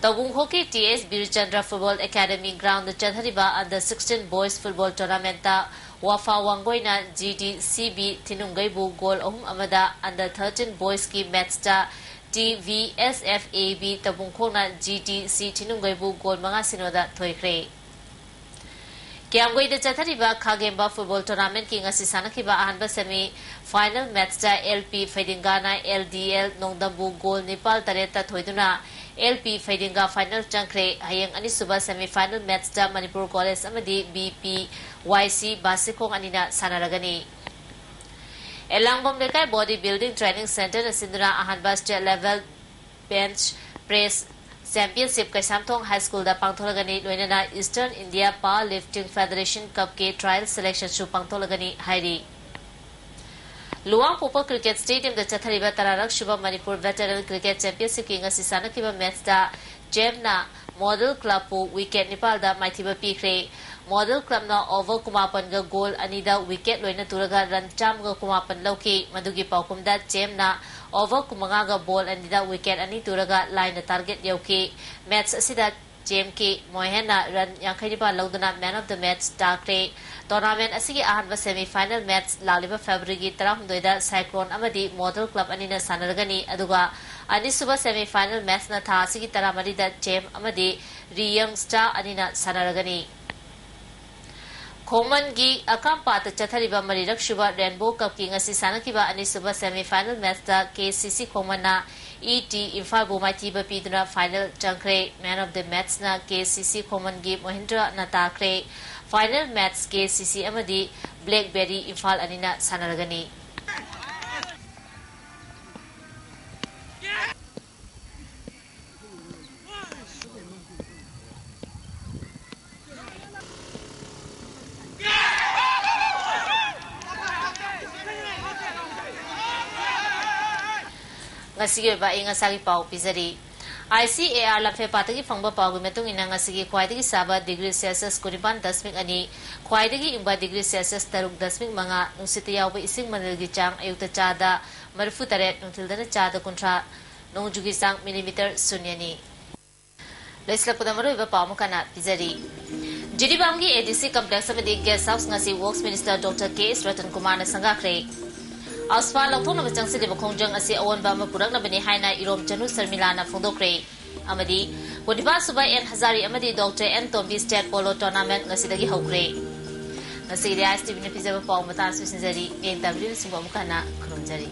ꯇꯧꯕꯨꯡꯈꯣꯛꯀꯤ ꯇꯤ ꯑꯦꯁ ꯕꯤꯔꯆꯟꯗ꯭ꯔ Football Academy ground ꯗ ꯆꯠꯊꯔꯤꯕ under sixteen boys football tournament ꯇ ꯋꯥꯐꯥ ꯋꯥꯡꯒꯣꯏꯅ G D C B ꯊꯤꯅꯨꯡꯒꯩꯕꯨ goal ꯑꯍꯨꯝ ꯑꯃꯗ, under thirteen boys ꯀꯤ match ꯇ T V S F A B ꯇꯧꯕꯨꯡꯈꯣꯛꯅ ꯖꯤ ꯗꯤ ꯁꯤ ꯊꯤꯅꯨꯡꯒꯩꯕꯨ goal ꯃꯉꯥ ꯁꯤꯅꯣꯗ ꯊꯣꯏꯈ꯭ꯔꯦ꯫ ꯀꯤꯌꯥꯝꯒꯩꯗ ꯆꯠꯊꯔꯤꯕ ꯈꯥꯒꯦꯝꯕ football tournament ꯀꯤ ꯉꯁꯤ ꯁꯥꯟꯅꯈꯤꯕ ꯑꯍꯥꯟꯕ semi final match ꯇ ꯑꯦꯜ ꯄꯤ ꯐꯩꯗꯤꯡꯒꯥꯅ ꯑꯦꯜ ꯗꯤ ꯑꯦꯜ ꯅꯣꯡꯗꯝꯕꯨ goal ꯅꯤꯄꯥꯜ ꯇꯔꯦꯠꯇ ꯊꯣꯏꯗꯨꯅ ꯑꯦꯜ ꯄꯤ ꯐꯩꯗꯤꯡꯒꯥ final ꯆꯪꯈ꯭ꯔꯦ꯫ ꯍꯌꯦꯡ ꯑꯅꯤꯁꯨꯕ semi final match ꯇ ꯃꯅꯤꯄꯨꯔ College ꯑꯃꯗꯤ ꯕꯤ ꯄꯤ ꯋꯥꯏ ꯁꯤ ꯕꯥꯁꯤꯈꯣꯡ ꯑꯅꯤꯅ ꯁꯥꯟꯅꯔꯒꯅꯤ꯫ ꯑꯦꯂꯥꯡꯕꯝ ꯂꯩꯀꯥꯏ body building training centre ꯅ ꯁꯤꯟꯗꯨꯅ ꯑꯍꯥꯟꯕ state level bench press championship Keishamthong High School ꯗ ꯄꯥꯡꯊꯣꯛꯂꯒꯅꯤ꯫ ꯂꯣꯏꯅꯅ Eastern India Power Lifting Federation Cup ꯀꯤ trial selection ꯁꯨ ꯄꯥꯡꯊꯣꯛꯂꯒꯅꯤ ꯍꯥꯏꯔꯤ꯫ ꯂꯨꯋꯥꯡꯄꯣꯛꯄ Cricket Stadium ꯗ ꯆꯠꯊꯔꯤꯕ ꯇꯔꯥꯔꯛ ꯁꯨꯕ ꯃꯅꯤꯄꯨꯔ Veteran Cricket Championship ꯀꯤ ꯉꯁꯤ ꯁꯥꯟꯅꯈꯤꯕ match ꯇ ꯖꯦꯝꯅ Model Club ꯄꯨ wicket ꯅꯤꯄꯥꯜꯗ ꯃꯥꯏꯊꯤꯕ ꯄꯤꯈ꯭ꯔꯦ꯫ Model Club ꯅ over ꯀꯨꯟꯃꯥꯄꯟꯒ goal ꯑꯅꯤꯗ wicket ꯂꯣꯏꯅ ꯇꯨꯔꯒ run ꯆꯥꯝꯃꯒ ꯀꯨꯟꯃꯥꯄꯟ ꯂꯧꯈꯤ꯫ ꯃꯗꯨꯒꯤ ꯄꯥꯎꯈꯨꯝꯗ ꯖꯦꯝꯅ over ꯀꯨꯟꯃꯉꯥꯒ ball ꯑꯅꯤꯗ wicket ꯑꯅꯤ ꯇꯨꯔꯒ ꯂꯥꯏꯅ target ꯌꯧꯈꯤ꯫ Match ꯑꯁꯤꯗ ꯖꯦꯝ ꯀꯦ ꯃꯣꯍꯦꯟꯅ run ꯌꯥꯡꯈꯩꯅꯤꯄꯥꯜ ꯂꯧꯗꯨꯅ man of the match ꯇꯥꯈ꯭ꯔꯦ꯫ Tournament ꯑꯁꯤꯒꯤ ꯑꯍꯥꯟꯕ semi final match ꯂꯥꯛꯂꯤꯕ February ꯒꯤ ꯇꯔꯥꯍꯨꯝꯗꯣꯏꯗ Cyclone ꯑꯃꯗꯤ Model Club ꯑꯅꯤꯅ ꯁꯥꯟꯅꯔꯒꯅꯤ, ꯑꯗꯨꯒ ꯑꯅꯤꯁꯨꯕ semi final match ꯅ ꯊꯥ ꯑꯁꯤꯒꯤ ꯇꯔꯥꯃꯔꯤꯗ ꯖꯦꯝ ꯑꯃꯗꯤ ꯔꯤ ꯌꯪ ꯁ꯭ꯇꯥꯔ ꯑꯅꯤꯅ ꯁꯥꯟꯅꯔꯒꯅꯤ꯫ ꯈꯣꯡꯃꯟꯒꯤ ꯑꯀꯥꯝꯄꯥꯠꯇ ꯆꯠꯊꯔꯤꯕ ꯃꯔꯤꯔꯛ ꯁꯨꯕ ꯔꯦꯟꯕꯣ ꯀꯞꯀꯤ ꯉꯁꯤ ꯁꯥꯟꯅꯈꯤꯕ ꯑꯅꯤꯁꯨꯕ ꯁꯦꯃꯤ ꯐꯥꯏꯅꯦꯜ ꯃꯦꯆꯇ ꯀꯦ ꯁꯤ ꯁꯤ ꯈꯣꯡꯃꯟꯅ ꯏ ꯇꯤ ꯏꯝꯐꯥꯜꯕꯨ ꯃꯥꯏꯊꯤꯕ ꯄꯤꯗꯨꯅ ꯐꯥꯏꯅꯦꯜ ꯆꯪꯈ꯭ꯔꯦ꯫ ꯃꯦꯟ ꯑꯣꯐ ꯗ ꯃꯦꯆꯅ ꯀꯦ ꯁꯤ ꯁꯤ ꯈꯣꯡꯃꯟꯒꯤ ꯃꯣꯍꯤꯟꯗ꯭ꯔꯅ ꯇꯥꯈ꯭ꯔꯦ꯫ ꯐꯥꯏꯅꯦꯜ ꯃꯦꯆ ꯀꯦ ꯁꯤ ꯁꯤ ꯑꯃꯗꯤ ꯕ꯭ꯂꯦꯛꯕꯦꯔꯤ ꯏꯝꯐꯥꯜ ꯑꯅꯤꯅ ꯁꯥꯟꯅꯔꯒꯅꯤ꯫ ꯉꯁꯤꯒꯤ ꯑꯣꯏꯕ ꯑꯏꯪ ꯑꯁꯥꯒꯤ ꯄꯥꯎ ꯄꯤꯖꯔꯤ꯫ ꯑꯥꯏ ꯁꯤ ꯑꯦ ꯑꯥꯔ ꯂꯝꯐꯦꯜꯄꯥꯠꯇꯒꯤ ꯐꯪꯕ ꯄꯥꯎꯒꯤ ꯃꯇꯨꯡ ꯏꯟꯅ, ꯉꯁꯤꯒꯤ ꯈ꯭ꯋꯥꯏꯗꯒꯤ ꯁꯥꯕ ꯗꯤꯒ꯭ꯔꯤ ꯁꯦꯜꯁꯤꯌꯁ ꯀꯨꯟꯅꯤꯄꯥꯟ ꯗꯁꯃꯤꯛ ꯑꯅꯤ, ꯈ꯭ꯋꯥꯏꯗꯒꯤ ꯏꯪꯕ ꯗꯤꯒ꯭ꯔꯤ ꯁꯦꯜꯁꯤꯌꯁ ꯇꯔꯨꯛ ꯗꯁꯃꯤꯛ ꯃꯉꯥ, ꯅꯨꯡꯁꯤꯠꯇ ꯌꯥꯎꯕ ꯏꯁꯤꯡ ꯃꯅꯤꯜꯒꯤ ꯆꯥꯡ ꯑꯌꯨꯛꯇ ꯆꯥꯗ ꯃꯔꯤꯐꯨ ꯇꯔꯦꯠ, ꯅꯨꯡꯊꯤꯜꯗꯅ ꯆꯥꯗ ꯀꯨꯟꯊ꯭ꯔꯥ, ꯅꯣꯡꯖꯨꯒꯤ ꯆꯥꯡ ꯃꯤꯂꯤꯃꯤꯇꯔ ꯁꯨꯟꯌꯅꯤ꯫ ꯂꯣꯏꯁꯤꯜꯂꯛꯄꯗ ꯃꯔꯨꯑꯣꯏꯕ ꯄꯥꯎ ꯑꯃꯨꯛ ꯍꯟꯅ ꯄꯤꯖꯔꯤ꯫ ꯖꯤꯔꯤꯕꯥꯝꯒꯤ ꯑꯦ ꯗꯤ ꯁꯤ ꯀꯝꯄ꯭ꯂꯦꯛꯁ ꯑꯃꯗꯤ ꯒꯦꯁ ꯍꯥꯎꯁ ꯉꯁꯤ ꯋꯔꯛꯁ ꯃꯤꯅꯤꯁꯇꯔ ꯗꯣꯛꯇꯔ ꯀꯦ ꯑꯦꯁ ꯔꯇꯟ ꯀꯨꯃꯥꯔꯅ ꯁꯪꯒꯥꯈ꯭ꯔꯦ꯫ ꯑꯁꯐꯥ ꯂꯧꯊꯣꯛꯅꯕ ꯆꯪꯁꯤꯜꯂꯤꯕ ꯈꯣꯡꯖꯪ ꯑꯁꯤ ꯑꯑꯣꯟꯕ ꯑꯃ ꯄꯨꯔꯛꯅꯕꯅꯤ ꯍꯥꯏꯅ ꯏꯔꯣꯝ ꯆꯅꯨ ꯁꯔꯃꯤꯂꯥꯅ ꯐꯣꯡꯗꯣꯛꯈ꯭ꯔꯦ꯫ ꯑꯃꯗꯤ ꯀꯨꯟꯅꯤꯄꯥꯟ ꯁꯨꯕ ꯑꯦꯟ ꯍꯖꯥꯔꯤ ꯑꯃꯗꯤ doctor N Tombi state polo tournament ꯉꯁꯤꯗꯒꯤ ꯍꯧꯈ꯭ꯔꯦ꯫ ꯉꯁꯤꯒꯤꯗꯤ ꯑꯥꯏ ꯑꯦꯁ ꯇꯤ ꯚꯤꯅ ꯄꯤꯖꯕ ꯄꯥꯎ ꯃꯇꯥꯡ ꯑꯁꯤꯗ ꯂꯣꯏꯁꯤꯟꯖꯔꯤ꯫ ꯌꯦꯡ ꯇꯥꯕꯤꯔꯤꯕꯁꯤꯡꯕꯨ ꯑꯃꯨꯛ ꯍꯟꯅ ꯈꯨꯔꯨꯝꯖꯔꯤ꯫